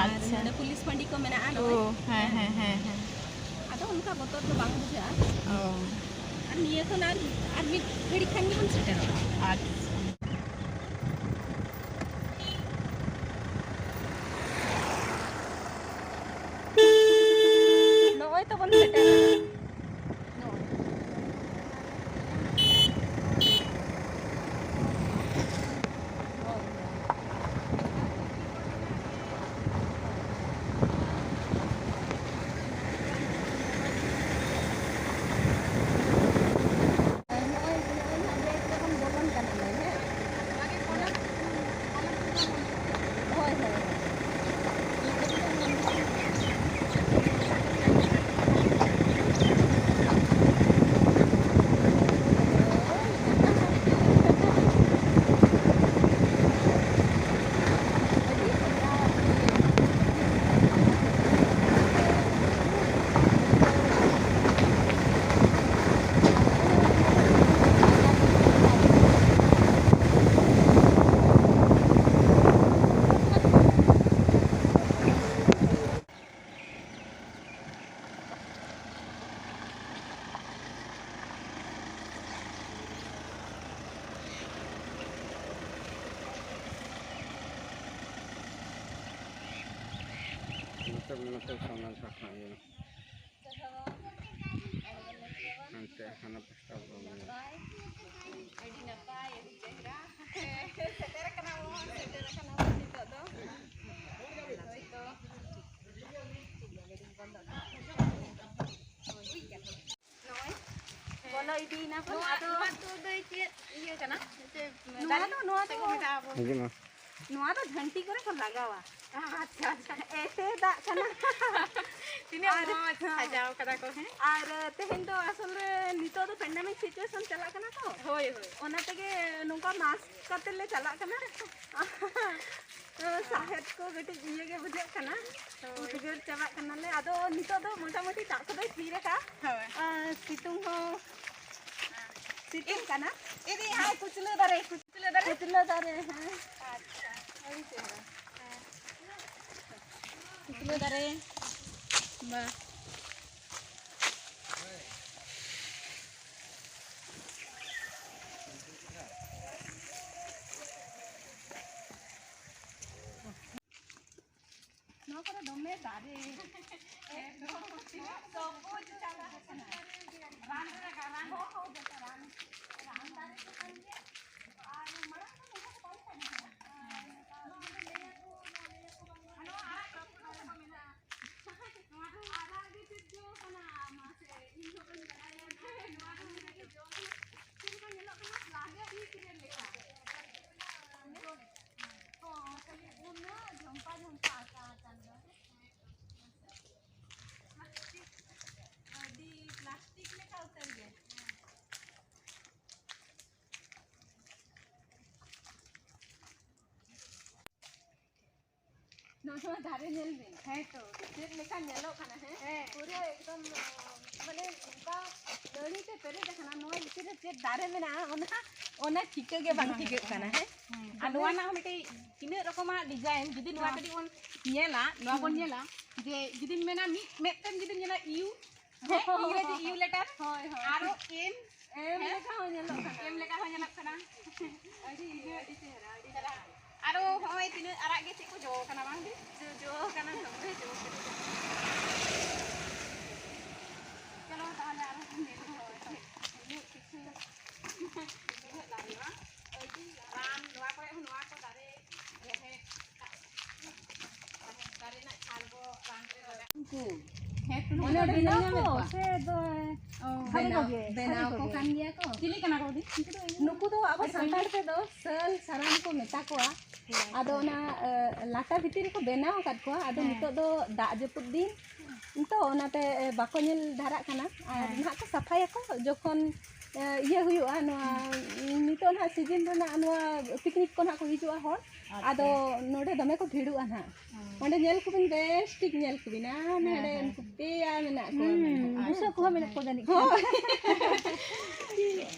ᱟᱨ ᱟᱪᱪᱷᱟ᱾ ᱱᱚᱰᱮ ᱯᱩᱞᱤᱥ ᱯᱟᱹᱰᱤ ᱠᱚ ᱢᱮᱱᱟᱜᱼᱟ ᱱᱚᱜᱼᱚᱭ᱾ ᱚ, ᱦᱮᱸ, ᱦᱮᱸ, ᱦᱮᱸ, ᱦᱮᱸ᱾ ᱟᱫᱚ ᱚᱱᱠᱟ ᱵᱚᱛᱚᱨ ᱫᱚ ᱵᱟᱝ ᱵᱩᱡᱷᱟᱹᱜᱼᱟ᱾ ᱚ᱾ ᱟᱨ ᱱᱤᱭᱟᱹ ᱠᱷᱚᱱ ᱟᱨ, ᱟᱨ ᱢᱤᱫ ᱜᱷᱟᱹᱲᱤᱡ ᱠᱷᱟᱱ ᱜᱮᱵᱚᱱ ᱥᱮᱴᱮᱨᱚᱜᱼᱟ᱾ ᱟᱪᱪᱷᱟ᱾ ᱱᱚᱜᱼᱚᱭ ᱛᱚᱵᱚᱱ ᱥᱮᱴᱮᱨ ᱮᱱᱟ᱾ ᱱᱚᱜᱼᱚᱭ᱾ ᱱᱚᱜᱼᱚᱭ, ᱱᱚᱜᱼᱚᱭ ᱱᱟᱦᱟᱜ ᱜᱮᱴ ᱨᱮᱵᱚᱱ ᱵᱚᱞᱚᱱ ᱠᱟᱱᱟ ᱱᱚᱜᱼᱚᱭ᱾ ᱱᱚᱛᱮ ᱥᱟᱢᱱᱟ ᱥᱟᱯᱲᱟᱣ ᱦᱩᱭᱩᱜᱼᱟ᱾ ᱦᱟᱱᱛᱮ ᱦᱟᱱᱟ ᱯᱟᱥᱴᱟ ᱵᱚᱱ ᱧᱮᱞᱟ᱾ ᱱᱟᱯᱟᱭ, ᱟᱹᱰᱤ ᱱᱟᱯᱟᱭ, ᱟᱹᱰᱤ ᱪᱮᱦᱨᱟ᱾ ᱥᱮᱴᱮᱨ ᱠᱟᱱᱟ ᱵᱚᱱ, ᱥᱮᱴᱮᱨ ᱠᱟᱱᱟ ᱵᱚᱱ ᱱᱤᱛᱚᱜ ᱫᱚ᱾ ᱦᱳᱭ ᱛᱚ᱾ ᱱᱚᱜᱼᱚᱭ ᱵᱚᱞᱚ ᱤᱫᱤᱭᱮᱱᱟ ᱵᱚᱱ᱾ ᱱᱚᱣᱟ, ᱟᱫᱚ ᱱᱚᱣᱟ ᱫᱚ ᱫᱟᱹᱭ ᱪᱮᱫ ᱤᱭᱟᱹ ᱠᱟᱱᱟ? ᱪᱮᱫ ᱱᱚᱣᱟ ᱫᱟᱨᱮ? ᱫᱚ, ᱱᱚᱣᱟ ᱪᱮᱫ ᱫᱚ ᱠᱚ ᱢᱮᱛᱟᱜᱼᱟ ᱟᱵᱚ? ᱦᱤᱡᱩᱜ ᱢᱮ᱾ ᱱᱚᱣᱟ ᱫᱚ ᱡᱷᱟᱹᱱᱴᱤ ᱠᱚᱨᱮ ᱠᱚ ᱞᱟᱜᱟᱣᱟ᱾ ᱟᱪᱪᱷᱟ, ᱟᱪᱪᱷᱟ᱾ ᱮᱥᱮ ᱫᱟᱜ ᱠᱟᱱᱟ᱾ ᱛᱤᱱᱟᱹᱜ ᱟᱨ ᱢᱚᱡᱽ ᱥᱟᱡᱟᱣ ᱠᱟᱫᱟ ᱠᱚ, ᱦᱮᱸ? ᱟᱨ ᱛᱮᱦᱮᱧ ᱫᱚ ᱟᱥᱚᱞ ᱨᱮ ᱱᱤᱛᱚᱜ ᱫᱚ pandemic situation ᱪᱟᱞᱟᱜ ᱠᱟᱱᱟ ᱛᱚ᱾ ᱦᱳᱭ, ᱦᱳᱭ᱾ ᱚᱱᱟ ᱛᱮᱜᱮ ᱱᱚᱝᱠᱟ mask ᱠᱟᱛᱮ ᱞᱮ ᱪᱟᱞᱟᱜ ᱠᱟᱱᱟ᱾ ᱥᱟᱦᱮᱫ ᱠᱚ ᱠᱟᱹᱴᱤᱡ ᱤᱭᱟᱹ ᱜᱮ ᱵᱩᱡᱷᱟᱹᱜ ᱠᱟᱱᱟ᱾ ᱦᱳᱭ᱾ ᱩᱫᱽᱜᱟᱹᱨ ᱪᱟᱵᱟᱜ ᱠᱟᱱᱟᱞᱮ᱾ ᱟᱫᱚ ᱱᱤᱛᱚᱜ ᱫᱚ ᱢᱚᱴᱟᱢᱩᱴᱤ ᱫᱟᱜ ᱠᱚᱫᱚᱭ ᱛᱷᱤᱨ ᱟᱠᱟᱫᱼᱟ᱾ ᱦᱳᱭ᱾ ᱟᱨ ᱥᱤᱛᱩᱝ ᱦᱚᱸ ᱥᱤᱛᱩᱝ ᱠᱟᱱᱟ᱾ ᱤᱫᱤ, ᱦᱟᱭ, ᱠᱩᱪᱞᱟᱹ ᱫᱟᱨᱮ, ᱠᱩᱪᱞᱟᱹ ᱫᱟᱨᱮ᱾ ᱠᱩᱪᱞᱟᱹ ᱫᱟᱨᱮ, ᱦᱮᱸ᱾ ᱟᱪᱪᱷᱟ, ᱟᱹᱰᱤ ᱪᱮᱦᱨᱟ᱾ ᱦᱮᱸ᱾ ᱠᱩᱪᱞᱟᱹ ᱫᱟᱨᱮ᱾ ᱵᱟ᱾ ᱱᱚᱣᱟ ᱠᱚᱨᱮ ᱫᱚᱢᱮ ᱫᱟᱨᱮ᱾ ᱮᱠᱫᱚᱢ ᱛᱤᱱᱟᱹᱜ ᱥᱚᱵᱩᱡ ᱪᱟᱵᱟ ᱟᱠᱟᱱᱟ᱾ ᱨᱟᱱ ᱨᱮ ᱞᱟᱜᱟᱜᱼᱟ, ᱨᱟᱱ᱾ ᱦᱚᱸ, ᱦᱚᱸ, ᱡᱚᱛᱚ ᱨᱟᱱ, ᱨᱟᱱ ᱫᱟᱨᱮ ᱠᱚ ᱠᱟᱱ ᱜᱮᱭᱟ᱾ ᱟᱨ ᱢᱟᱲᱟᱝ ᱫᱚ ᱱᱚᱝᱠᱟ ᱫᱚ ᱵᱟᱝ ᱛᱟᱦᱮᱸ ᱠᱟᱱᱟ᱾ ᱟᱨ ᱱᱮᱛᱟᱨ ᱫᱚ ᱞᱟᱹᱭᱟᱠᱚ, ᱱᱚᱣᱟ ᱟᱲᱟᱜ ᱠᱚ ᱠᱚ ᱢᱮᱱᱟᱜᱼᱟ᱾ ᱱᱚᱣᱟ ᱫᱚ ᱟᱲᱟᱜ ᱜᱮ ᱪᱮᱫ ᱡᱚ ᱠᱟᱱᱟ? ᱢᱟᱥᱮ, ᱤᱧ ᱦᱚᱸ ᱵᱟᱹᱧ ᱵᱟᱲᱟᱭᱟ᱾ ᱱᱚᱣᱟ ᱫᱚ ᱢᱤᱫᱴᱮᱡ ᱡᱚ ᱠᱟᱱᱟ᱾ ᱪᱮᱫ ᱞᱮᱠᱟ ᱧᱮᱞᱚᱜ ᱠᱟᱱᱟ? ᱞᱟᱜᱮ ᱵᱤᱨ ᱨᱮ ᱞᱮᱠᱟ᱾ ᱦᱚᱸ, ᱠᱷᱟᱹᱞᱤ ᱩᱱᱟᱹᱜ ᱡᱷᱚᱢᱯᱟ ᱡᱷᱚᱢᱯᱟ ᱟᱠᱟ ᱟᱠᱟᱱ ᱫᱚ᱾ ᱟᱹᱰᱤ plastic ᱞᱮᱠᱟ ᱩᱛᱟᱹᱨ ᱜᱮ᱾ ᱱᱚᱣᱟ ᱫᱟᱨᱮ ᱧᱮᱞ ᱵᱤᱱ᱾ ᱦᱮᱸ ᱛᱚ, ᱪᱮᱫ ᱞᱮᱠᱟ ᱧᱮᱞᱚᱜ ᱠᱟᱱᱟ, ᱦᱮᱸ? ᱦᱮᱸ᱾ ᱯᱩᱨᱟᱹ ᱮᱠᱫᱚᱢ, ᱢᱟᱱᱮ, ᱱᱚᱝᱠᱟ ᱱᱟᱹᱲᱤ ᱛᱮ ᱯᱮᱨᱮᱡ ᱟᱠᱟᱱᱟ᱾ ᱱᱚᱣᱟ ᱵᱷᱤᱛᱤᱨ ᱨᱮ ᱪᱮᱫ ᱫᱟᱨᱮ ᱢᱮᱱᱟᱜᱼᱟ, ᱚᱱᱟ, ᱚᱱᱟ ᱴᱷᱤᱠᱟᱹ ᱜᱮ ᱵᱟᱝ ᱴᱷᱤᱠᱟᱹᱜ ᱠᱟᱱᱟ, ᱦᱮᱸ? ᱦᱮᱸ, ᱟᱨ ᱱᱚᱣᱟ ᱨᱮᱱᱟᱜ ᱦᱚᱸ ᱢᱤᱫᱴᱮᱡ ᱛᱤᱱᱟᱹᱜ ᱨᱚᱠᱚᱢᱟᱜ design, ᱡᱩᱫᱤ ᱱᱚᱣᱟ ᱦᱮᱸ᱾ ᱠᱟᱹᱴᱤᱡ ᱵᱚᱱ ᱧᱮᱞᱟ, ᱱᱚᱣᱟ ᱵᱚᱱ ᱦᱩᱸ᱾ ᱧᱮᱞᱟ, ᱡᱮ ᱡᱩᱫᱤᱢ ᱢᱮᱱᱟ ᱢᱤᱫ ᱢᱮᱫ ᱛᱮᱢ ᱡᱩᱫᱤᱢ ᱧᱮᱞᱟ U, ᱦᱮᱸ, ᱤᱝᱨᱮᱡᱤ U letter, ᱦᱳᱭ, ᱦᱳᱭ᱾ ᱟᱨᱚ M, M ᱦᱮᱸ? ᱞᱮᱠᱟ ᱦᱚᱸ ᱧᱮᱞᱚᱜ ᱠᱟᱱᱟ᱾ M ᱞᱮᱠᱟ ᱦᱚᱸ ᱧᱮᱞᱚᱜ ᱠᱟᱱᱟ᱾ ᱟᱹᱰᱤ, ᱟᱹᱰᱤ ᱪᱮᱦᱨᱟ, ᱟᱹᱰᱤ ᱪᱮᱦᱨᱟ᱾ ᱟᱨ ᱛᱚ ᱦᱚᱸᱜᱼᱚᱭ ᱛᱤᱱᱟᱹᱜ ᱟᱨᱟᱜ ᱜᱮ ᱪᱮᱫ ᱠᱚ ᱡᱚ ᱠᱟᱱᱟ ᱵᱟᱝ ᱫᱤ? ᱡᱚ, ᱡᱚ ᱠᱟᱱᱟ ᱫᱚᱢᱮ ᱡᱚ ᱠᱟᱱᱟ᱾ ᱪᱚᱞᱚ ᱛᱟᱦᱚᱞᱮ ᱟᱨᱦᱚᱸ ᱵᱚᱱ ᱧᱮᱞ ᱨᱚᱦᱚᱭ᱾ ᱩᱱᱟᱹᱜ ᱠᱤᱪᱷᱩ ᱩᱱᱟᱹᱜ ᱫᱟᱨᱮ ᱵᱟᱝ? ᱟᱹᱰᱤ ᱨᱟᱱ, ᱱᱚᱣᱟ ᱠᱚᱨᱮ ᱦᱚᱸ ᱱᱚᱣᱟ ᱠᱚ ᱫᱟᱨᱮ ᱨᱚᱦᱚᱭ ᱫᱟᱨᱮ ᱨᱮᱱᱟᱜ ᱪᱷᱟᱞ ᱠᱚ ᱨᱟᱱ ᱨᱮ ᱞᱟᱜᱟᱜ᱾ ᱩᱱᱠᱩ ᱦᱮᱸ, ᱛᱚ ᱢᱟᱱᱮ ᱱᱚᱰᱮ ᱵᱮᱱᱟᱣ ᱧᱮᱞ ᱧᱟᱢᱮᱫ ᱠᱚᱣᱟ? ᱥᱮ ᱫᱚ, ᱚ, ᱵᱮᱱᱟᱣ, ᱥᱟᱹᱨᱤ ᱠᱚᱜᱮ, ᱵᱮᱱᱟᱣ ᱥᱟᱹᱨᱤ ᱠᱚ ᱠᱚᱜᱮ᱾ ᱠᱟᱱ ᱜᱮᱭᱟ ᱠᱚ᱾ ᱪᱤᱞᱤ ᱠᱟᱱᱟ ᱠᱚ ᱫᱤ? ᱩᱱᱠᱩ ᱫᱚ ᱱᱩᱠᱩ ᱫᱚ ᱟᱵᱚ ᱥᱟᱱᱛᱟᱲ ᱛᱮᱫᱚ ᱥᱟᱹᱞ ᱥᱟᱨᱟᱢ ᱠᱚ ᱢᱮᱛᱟ ᱠᱚᱣᱟ᱾ ᱟᱫᱚ ᱚᱱᱟ, ᱮ, ᱞᱟᱴᱟ ᱵᱷᱤᱛᱤᱨ ᱨᱮᱠᱚ ᱵᱮᱱᱟᱣ ᱟᱠᱟᱫ ᱠᱚᱣᱟ᱾ ᱟᱫᱚ ᱦᱮᱸ᱾ ᱱᱤᱛᱚᱜ ᱫᱚ ᱫᱟᱜ ᱡᱟᱹᱯᱩᱫ ᱫᱤᱱ ᱛᱚ, ᱚᱱᱟᱛᱮ, ᱮ, ᱵᱟᱠᱚ ᱧᱮᱞ ᱫᱷᱟᱨᱟᱜ ᱠᱟᱱᱟ᱾ ᱟᱨ ᱦᱮᱸ᱾ ᱱᱟᱦᱟᱜ ᱠᱚ ᱥᱟᱯᱷᱟᱭᱟᱠᱚ ᱡᱚᱠᱷᱚᱱ, ᱮ, ᱤᱭᱟᱹ ᱦᱩᱭᱩᱜᱼᱟ, ᱱᱚᱣᱟ, ᱦᱩᱸ᱾ ᱱᱤᱛᱚᱜ ᱱᱟᱦᱟᱜ ᱥᱤᱡᱤᱱ ᱨᱮᱱᱟᱜ ᱱᱚᱣᱟ ᱯᱤᱠᱱᱤᱠ ᱠᱚ ᱱᱟᱦᱟᱜ ᱠᱚ ᱦᱤᱡᱩᱜᱼᱟ ᱦᱚᱲ᱾ ᱟᱪᱪᱷᱟ᱾ ᱟᱫᱚ ᱱᱚᱰᱮ ᱫᱚᱢᱮ ᱠᱚ ᱵᱷᱤᱲᱩᱜᱼᱟ ᱱᱟᱦᱟᱜ᱾ ᱦᱩᱸ᱾ ᱚᱸᱰᱮ ᱧᱮᱞ ᱠᱚᱵᱤᱱ, ᱵᱮᱥ ᱴᱷᱤᱠ ᱧᱮᱞ ᱠᱚᱵᱤᱱ᱾ ᱟᱨ ᱦᱮᱸ, ᱱᱚᱰᱮ ᱦᱮᱸ᱾ ᱩᱱᱠᱩ ᱯᱮᱭᱟ ᱢᱮᱱᱟᱜ ᱠᱚᱣᱟ᱾ ᱦᱩᱸ, ᱟᱪᱪᱷᱟ, ᱵᱩᱥᱟᱹᱜ ᱠᱚᱦᱚᱸ ᱟᱪᱪᱷᱟ, ᱢᱮᱱᱟᱜ ᱠᱚᱣᱟ ᱦᱮᱸ᱾ ᱡᱟᱹᱱᱤᱡ ᱠᱷᱟᱱ᱾ ᱦᱳᱭ᱾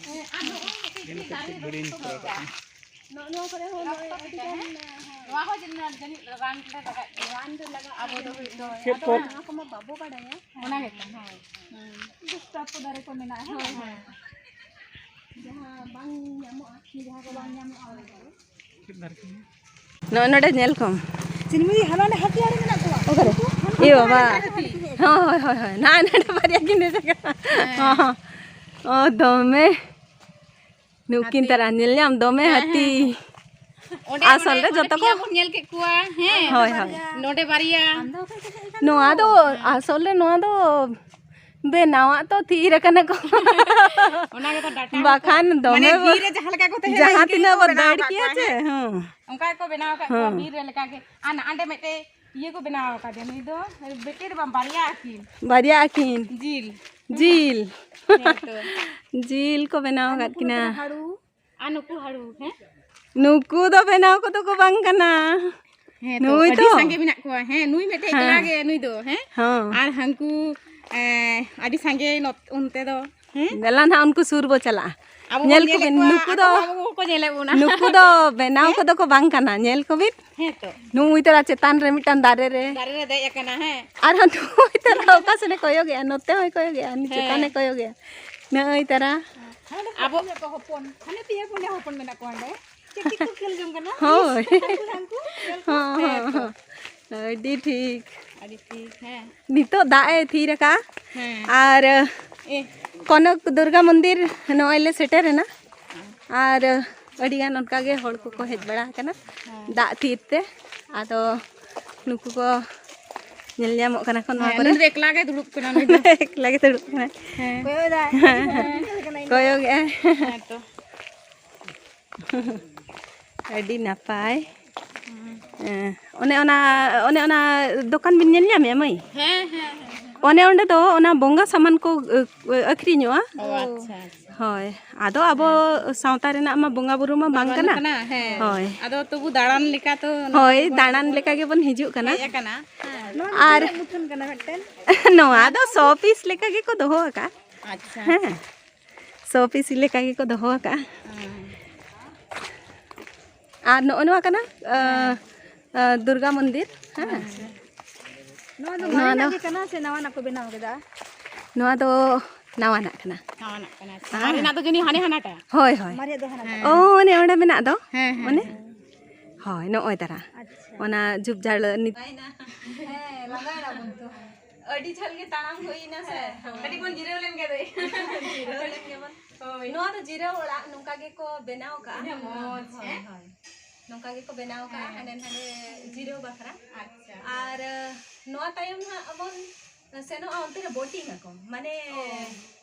ᱦᱮᱸ, ᱟᱨ ᱱᱚᱜᱼᱚᱭ ᱢᱤᱫᱴᱮᱡ ᱪᱮᱫ ᱫᱟᱨᱮ ᱨᱚᱠᱛᱚ ᱠᱚ ᱢᱮᱛᱟᱜᱼᱟ? ᱱᱚᱜᱼᱚ ᱱᱚᱣᱟ ᱠᱚᱨᱮ ᱦᱚᱸ ᱱᱚᱜᱼᱚᱭ ᱨᱚᱠᱛᱚ ᱟᱹᱰᱤ ᱵᱤᱠᱟ, ᱜᱟᱱ, ᱦᱮᱸ? ᱦᱮᱸ᱾ ᱱᱚᱣᱟ ᱦᱚᱸ ᱡᱟᱹᱱᱤᱡ ᱨᱟᱱ ᱨᱮ ᱞᱟᱜᱟᱜ ᱜᱮᱭᱟ᱾ ᱨᱟᱱ ᱨᱮ ᱞᱟᱜᱟᱜᱼᱟ᱾ ᱟᱵᱚ ᱫᱚ ᱦᱳᱭᱛᱳ ᱪᱮᱫ ᱟᱫᱚ ᱠᱚ? ᱱᱚᱣᱟ ᱠᱚᱢᱟ ᱵᱟᱵᱚ ᱵᱟᱰᱟᱭᱟ᱾ ᱚᱱᱟ ᱜᱮᱛᱚ, ᱦᱳᱭ᱾ ᱦᱩᱸ᱾ ᱫᱩᱥᱴᱟᱯᱚ ᱫᱟᱨᱮ ᱠᱚ ᱢᱮᱱᱟᱜᱼᱟ, ᱦᱮᱸ? ᱦᱳᱭ, ᱦᱳᱭ᱾ ᱡᱟᱦᱟᱸ ᱵᱟᱝ ᱧᱟᱢᱚᱜᱼᱟ, ᱡᱟᱦᱟᱸ ᱠᱚ ᱵᱟᱝ ᱧᱟᱢᱚᱜᱼᱟ, ᱚᱱᱟ ᱠᱚᱫᱚ᱾ ᱱᱚᱜᱼᱚᱭ ᱱᱚᱰᱮ ᱧᱮᱞ ᱠᱚᱢ᱾ ᱪᱤᱱᱢᱤ ᱦᱟᱱᱟ ᱱᱟ ᱦᱟᱹᱛᱤ ᱟᱲᱮ ᱢᱮᱱᱟᱜ ᱠᱚᱣᱟ᱾ ᱚᱠᱟᱨᱮ? ᱮ ᱵᱟᱵᱟ᱾ ᱦᱳᱭ, ᱦᱳᱭ, ᱦᱳᱭ, ᱦᱳᱭ᱾ ᱱᱟ ᱱᱚᱰᱮ ᱵᱟᱨᱭᱟ ᱠᱤᱱ ᱦᱮᱡ ᱟᱠᱟᱱᱟ᱾ ᱦᱮᱸ᱾ ᱦᱚᱸ, ᱦᱚᱸ᱾ ᱚ, ᱫᱚᱢᱮ᱾ ᱱᱩᱠᱤᱱ ᱦᱟᱹᱛᱤ᱾ ᱛᱟᱨᱟ ᱧᱮᱞ ᱧᱟᱢ ᱫᱚᱢᱮ ᱦᱮᱸ, ᱦᱟᱹᱛᱤ᱾ ᱦᱮᱸ, ᱦᱮᱸ᱾ ᱚᱸᱰᱮ ᱟᱥᱚᱞ ᱢᱟᱱᱮ ᱨᱮ ᱡᱚᱛᱚ ᱯᱮᱭᱟ ᱠᱚ ᱵᱚᱱ ᱧᱮᱞ ᱠᱮᱫ ᱠᱚᱣᱟ, ᱦᱮᱸ᱾ ᱦᱳᱭ, ᱦᱳᱭ᱾ ᱱᱚᱰᱮ ᱵᱟᱨᱭᱟ᱾ ᱱᱚᱣᱟ ᱫᱚ ᱦᱮᱸ᱾ ᱟᱥᱚᱞ ᱨᱮ ᱱᱚᱣᱟ ᱫᱚ ᱵᱮᱱᱟᱣᱟᱜ ᱛᱚ ᱛᱷᱤᱨ ᱟᱠᱟᱱᱟ ᱠᱚ᱾ ᱚᱱᱟ ᱜᱮᱛᱚ ᱰᱟᱴᱟ ᱦᱚᱸᱠᱚ, ᱵᱟᱠᱷᱟᱱ ᱢᱟᱱᱮ ᱫᱚᱢᱮ ᱵᱚ-, ᱵᱤᱨ ᱨᱮ ᱡᱟᱦᱟᱸ ᱞᱮᱠᱟ ᱠᱚ ᱛᱟᱦᱮᱱᱟ, ᱡᱟᱦᱟᱸ ᱤᱱᱠᱟᱹ ᱛᱤᱱᱟᱹᱜ ᱜᱮᱠᱚ ᱵᱚ ᱵᱮᱱᱟᱣ ᱫᱟᱹᱲ ᱟᱠᱟᱫ ᱠᱮᱭᱟ ᱠᱚᱣᱟ, ᱪᱮ, ᱦᱮᱸ᱾ ᱦᱮᱸ᱾ ᱚᱱᱠᱟ ᱜᱮᱠᱚ ᱵᱮᱱᱟᱣ ᱟᱠᱟᱫ ᱠᱚᱣᱟ ᱦᱮᱸ᱾ ᱵᱤᱨ ᱨᱮ ᱞᱮᱠᱟ ᱜᱮ᱾ ᱟᱨ ᱱᱟᱜ ᱚᱸᱰᱮ ᱢᱤᱫᱴᱮᱡ ᱤᱭᱟᱹ ᱠᱚ ᱵᱮᱱᱟᱣ ᱟᱠᱟᱫᱮᱭᱟ, ᱱᱩᱭ ᱫᱚ ᱵᱤᱴᱤ ᱫᱚ ᱵᱟᱝ, ᱵᱟᱨᱭᱟ ᱟᱹᱠᱤᱱ᱾ ᱵᱟᱨᱭᱟ ᱟᱹᱠᱤᱱ᱾ ᱡᱤᱞ᱾ ᱡᱤᱞ᱾ ᱦᱮᱸ ᱛᱚ᱾ ᱡᱤᱞ ᱠᱚ ᱵᱮᱱᱟᱣ ᱟᱨ ᱟᱠᱟᱫ ᱱᱩᱠᱩ ᱫᱚ ᱠᱤᱱᱟ᱾ ᱦᱟᱹᱲᱩ᱾ ᱟᱨ ᱱᱩᱠᱩ ᱦᱟᱹᱲᱩ, ᱦᱮᱸ? ᱱᱩᱠᱩ ᱫᱚ ᱵᱮᱱᱟᱣ ᱠᱚᱫᱚ ᱠᱚ ᱵᱟᱝ ᱠᱟᱱᱟ᱾ ᱦᱮᱸ ᱛᱚ, ᱱᱩᱭ ᱟᱹᱰᱤ ᱛᱚ? ᱥᱟᱸᱜᱮ ᱢᱮᱱᱟᱜ ᱠᱚᱣᱟ᱾ ᱦᱮᱸ, ᱱᱩᱭ ᱢᱤᱫᱴᱮᱡ ᱦᱮᱸ᱾ ᱮᱠᱞᱟ ᱜᱮ, ᱱᱩᱭ ᱫᱚ, ᱦᱮᱸ? ᱦᱚᱸ᱾ ᱟᱨ ᱦᱟᱱᱠᱩ, ᱮᱸ, ᱟᱹᱰᱤ ᱥᱟᱸᱜᱮ ᱱᱚᱛ-, ᱚᱱᱛᱮ ᱫᱚ, ᱦᱮᱸ? ᱫᱮᱞᱟ ᱱᱟᱦᱟᱜ ᱩᱱᱠᱩ ᱥᱩᱨ ᱵᱚ ᱪᱟᱞᱟᱜᱼᱟ᱾ ᱟᱵᱚ ᱧᱮᱞ ᱵᱚᱱ ᱧᱮᱞᱮᱫ ᱠᱚᱵᱤᱱ, ᱠᱚᱣᱟ, ᱱᱩᱠᱩ ᱟᱠᱚ ᱫᱚ, ᱦᱚᱸ ᱟᱵᱚ ᱠᱚᱠᱚ ᱧᱮᱞᱮᱫ ᱵᱚᱱᱟ᱾ ᱱᱩᱠᱩ ᱫᱚ ᱵᱮᱱᱟᱣ ᱦᱮᱸ? ᱠᱚᱫᱚ ᱠᱚ ᱵᱟᱝ ᱠᱟᱱᱟ᱾ ᱧᱮᱞ ᱠᱚᱵᱤᱱ᱾ ᱦᱮᱸ ᱛᱚ᱾ ᱱᱩᱭ ᱛᱟᱨᱟ ᱪᱮᱛᱟᱱ ᱨᱮ ᱢᱤᱫᱴᱟᱝ ᱫᱟᱨᱮ ᱨᱮ᱾ ᱫᱟᱨᱮ ᱨᱮ ᱫᱮᱡ ᱟᱠᱟᱱᱟ, ᱦᱮᱸ᱾ ᱟᱨᱦᱚᱸ ᱱᱩᱭ ᱛᱟᱨᱟ ᱚᱠᱟ ᱥᱮᱱᱮ ᱠᱚᱭᱚᱜᱮᱜᱼᱟ? ᱱᱚᱛᱮ ᱦᱚᱸᱭ ᱠᱚᱭᱚᱜᱮᱜᱼᱟ, ᱩᱱᱤ ᱪᱮᱛᱟᱱᱮ ᱦᱮᱸ᱾ ᱠᱚᱭᱚᱜᱮᱜᱼᱟ᱾ ᱱᱚᱜᱼᱚᱭ ᱛᱟᱨᱟ᱾ ᱟᱵᱚ ᱦᱟᱱᱮ ᱯᱮᱭᱟ ᱯᱩᱱᱭᱟ ᱦᱚᱯᱚᱱ, ᱦᱟᱱᱮ ᱯᱮᱭᱟ ᱯᱩᱱᱭᱟ ᱦᱚᱯᱚᱱ ᱢᱮᱱᱟᱜ ᱠᱚᱣᱟ ᱚᱸᱰᱮ᱾ ᱪᱮᱫ ᱪᱮᱫ ᱠᱚ ᱠᱷᱮᱞ ᱡᱚᱝ ᱠᱟᱱᱟ? ᱦᱳᱭ᱾ ᱦᱟᱹᱱᱠᱩ, ᱦᱟᱹᱱᱠᱩ, ᱧᱮᱞ ᱠᱚ? ᱦᱚᱸ, ᱦᱮᱸ ᱦᱚᱸ, ᱛᱚ᱾ ᱦᱚᱸ᱾ ᱟᱹᱰᱤ ᱴᱷᱤᱠ᱾ ᱟᱹᱰᱤ ᱴᱷᱤᱠ, ᱦᱮᱸ᱾ ᱱᱤᱛᱚᱜ ᱫᱟᱜ ᱮ ᱛᱷᱤᱨ ᱟᱠᱟᱫᱼᱟ᱾ ᱦᱮᱸ᱾ ᱟᱨ ᱮ᱾ ᱠᱚᱱᱚᱠ ᱫᱩᱨᱜᱟ ᱢᱚᱱᱫᱤᱨ ᱱᱚᱜᱼᱚᱭ ᱞᱮ ᱥᱮᱴᱮᱨ ᱮᱱᱟ᱾ ᱟᱨ ᱟᱹᱰᱤ ᱜᱟᱱ ᱚᱱᱠᱟ ᱜᱮ ᱦᱚᱲ ᱠᱚᱠᱚ ᱦᱮᱡ ᱵᱟᱲᱟ ᱟᱠᱟᱱᱟ ᱦᱮᱸ᱾ ᱫᱟᱜ ᱛᱷᱤᱨ ᱛᱮ᱾ ᱟᱫᱚ ᱱᱩᱠᱩ ᱠᱚ ᱧᱮᱞ ᱧᱟᱢᱚᱜ ᱠᱟᱱᱟ ᱠᱚ ᱱᱚᱣᱟ ᱦᱮᱸ, ᱠᱚᱨᱮ᱾ ᱱᱩᱭ ᱫᱚ ᱮᱠᱞᱟ ᱜᱮ ᱫᱩᱲᱩᱵ ᱠᱟᱱᱟ, ᱱᱩᱭ ᱫᱚ᱾ ᱮᱠᱞᱟ ᱜᱮ ᱫᱩᱲᱩᱵ ᱠᱟᱱᱟᱭ᱾ ᱦᱮᱸ᱾ ᱠᱚᱭᱚᱜ ᱮᱫᱟᱭ᱾ ᱠᱚᱭᱚᱜ ᱮᱫᱟᱭ᱾ ᱦᱮᱸ ᱛᱚ᱾ ᱟᱹᱰᱤ ᱱᱟᱯᱟᱭ᱾ ᱦᱮᱸ᱾ ᱦᱮᱸ, ᱚᱱᱮ ᱚᱱᱟ, ᱚᱱᱮ ᱚᱱᱟ ᱫᱚᱠᱟᱱ ᱵᱤᱱ ᱧᱮᱞ ᱧᱟᱢᱮᱜᱼᱟ, ᱢᱟᱹᱭ? ᱦᱮᱸ, ᱦᱮᱸ, ᱦᱮᱸ, ᱦᱮᱸ᱾ ᱚᱱᱮ ᱚᱸᱰᱮ ᱫᱚ ᱚᱱᱟ ᱵᱚᱸᱜᱟ ᱥᱟᱢᱟᱱ ᱠᱚ, ᱟᱹ, ᱟᱹᱠᱷᱨᱤᱧᱚᱜᱼᱟ᱾ ᱚ, ᱟᱪᱪᱷᱟ, ᱟᱪᱪᱷᱟ᱾ ᱦᱳᱭ, ᱟᱫᱚ ᱟᱵᱚ ᱦᱮᱸ᱾ ᱥᱟᱶᱛᱟ ᱨᱮᱱᱟᱜ ᱢᱟ ᱵᱚᱸᱜᱟ ᱵᱩᱨᱩ ᱢᱟ ᱵᱟᱝ ᱵᱟᱹᱱᱩᱜ ᱠᱟᱱᱟ᱾ ᱠᱟᱱᱟ, ᱦᱮᱸ᱾ ᱦᱳᱭ᱾ ᱟᱫᱚ ᱛᱚᱵᱩ ᱫᱟᱬᱟᱱ ᱞᱮᱠᱟ ᱛᱚ ᱱᱚᱣᱟ ᱦᱳᱭ, ᱠᱚᱵᱚᱱ ᱫᱟᱬᱟᱱ ᱞᱮᱠᱟ ᱜᱮᱵᱚᱱ ᱦᱤᱡᱩᱜ ᱠᱟᱱᱟ᱾ ᱦᱮᱡ ᱟᱠᱟᱱᱟ᱾ ᱦᱮᱸ᱾ ᱱᱚᱣᱟ ᱫᱚ ᱟᱨ ᱪᱮᱫ ᱨᱮᱭᱟᱜ ᱢᱩᱴᱷᱟᱹᱱ ᱠᱟᱱᱟ ᱢᱤᱫᱴᱮᱱ? ᱱᱚᱣᱟ ᱫᱚ ᱥᱚ ᱯᱤᱥ ᱞᱮᱠᱟ ᱜᱮᱠᱚ ᱫᱚᱦᱚ ᱟᱠᱟᱫᱼᱟ᱾ ᱟᱪᱪᱷᱟ᱾ ᱦᱮᱸ᱾ ᱥᱚ ᱯᱤᱥ ᱞᱮᱠᱟ ᱜᱮᱠᱚ ᱫᱚᱦᱚ ᱟᱠᱟᱫᱼᱟ᱾ ᱦᱮᱸ᱾ ᱟᱨ ᱱᱚᱜᱼᱚ ᱱᱚᱣᱟ ᱠᱟᱱᱟ, ᱟᱸ, ᱦᱮᱸ᱾ ᱟᱸ, ᱫᱩᱨᱜᱟ ᱢᱚᱱᱫᱤᱨ᱾ ᱦᱮᱸ᱾ ᱟᱪᱪᱷᱟ᱾ ᱱᱚᱣᱟ ᱫᱚ ᱱᱚᱣᱟ ᱢᱟᱨᱮᱱᱟᱜ ᱫᱚ ᱜᱮ ᱠᱟᱱᱟ ᱥᱮ ᱱᱟᱣᱟᱱᱟᱜ ᱠᱚ ᱵᱮᱱᱟᱣ ᱠᱮᱫᱟ? ᱱᱚᱣᱟ ᱫᱚ ᱱᱟᱣᱟᱱᱟᱜ ᱠᱟᱱᱟ᱾ ᱱᱟᱣᱟᱱᱟᱜ ᱠᱟᱱᱟ, ᱟᱪᱪᱷᱟ᱾ ᱦᱮᱸ᱾ ᱢᱟᱨᱮᱱᱟᱜ ᱫᱚ ᱡᱟᱹᱱᱤᱡ ᱦᱟᱱᱮ ᱦᱟᱱᱟᱴᱟᱜ᱾ ᱦᱳᱭ, ᱦᱳᱭ᱾ ᱢᱟᱨᱮᱭᱟᱜ ᱫᱚ ᱦᱟᱱᱟᱴᱟᱜ᱾ ᱦᱮᱸ᱾ ᱚ, ᱚᱱᱮ ᱚᱸᱰᱮ ᱢᱮᱱᱟᱜ ᱫᱚ᱾ ᱦᱮᱸ, ᱦᱮᱸ, ᱚᱱᱮ? ᱦᱮᱸ᱾ ᱦᱳᱭ, ᱱᱚᱜᱼᱚᱭ ᱛᱟᱨᱟ᱾ ᱟᱪᱪᱷᱟ᱾ ᱚᱱᱟ ᱡᱷᱩᱯ ᱡᱷᱟᱲ ᱱᱤᱛ- ᱦᱮᱸ, ᱞᱟᱸᱜᱟᱭᱮᱱᱟ ᱵᱚᱱ ᱛᱚ᱾ ᱟᱹᱰᱤ ᱡᱷᱟᱹᱞ ᱜᱮ ᱛᱟᱲᱟᱢ ᱦᱩᱭᱱᱟ ᱥᱮ᱾ ᱦᱮᱸ, ᱦᱮᱸ᱾ ᱠᱟᱹᱴᱤᱡ ᱵᱚᱱ ᱡᱤᱨᱟᱹᱣ ᱞᱮᱱ ᱜᱮ ᱫᱟᱹᱭ᱾ ᱡᱤᱨᱟᱹᱣ ᱞᱮᱱ ᱜᱮᱵᱚᱱ᱾ ᱦᱳᱭ᱾ ᱱᱚᱣᱟ ᱫᱚ ᱡᱤᱨᱟᱹᱣ ᱚᱲᱟᱜ ᱱᱚᱝᱠᱟ ᱜᱮᱠᱚ ᱵᱮᱱᱟᱣ ᱠᱟᱜᱼᱟ᱾ ᱛᱤᱱᱟᱹᱜ ᱢᱚᱡᱽ, ᱦᱳᱭ, ᱦᱮᱸ? ᱦᱳᱭ᱾ ᱱᱚᱝᱠᱟ ᱜᱮᱠᱚ ᱵᱮᱱᱟᱣ ᱠᱟᱜᱼᱟ, ᱦᱮᱸ᱾ ᱦᱟᱸᱰᱮ ᱱᱟᱸᱰᱮ ᱡᱤᱨᱟᱹᱣ ᱵᱟᱠᱷᱨᱟ᱾ ᱟᱪᱪᱷᱟ᱾ ᱟᱨ, ᱱᱚᱣᱟ ᱛᱟᱭᱚᱢ ᱦᱟᱸᱜ ᱵᱚᱱ ᱥᱮᱱᱚᱜᱼᱟ, ᱚᱱᱛᱮ ᱨᱮ boating ᱟᱠᱚ, ᱢᱟᱱᱮ, ᱚ᱾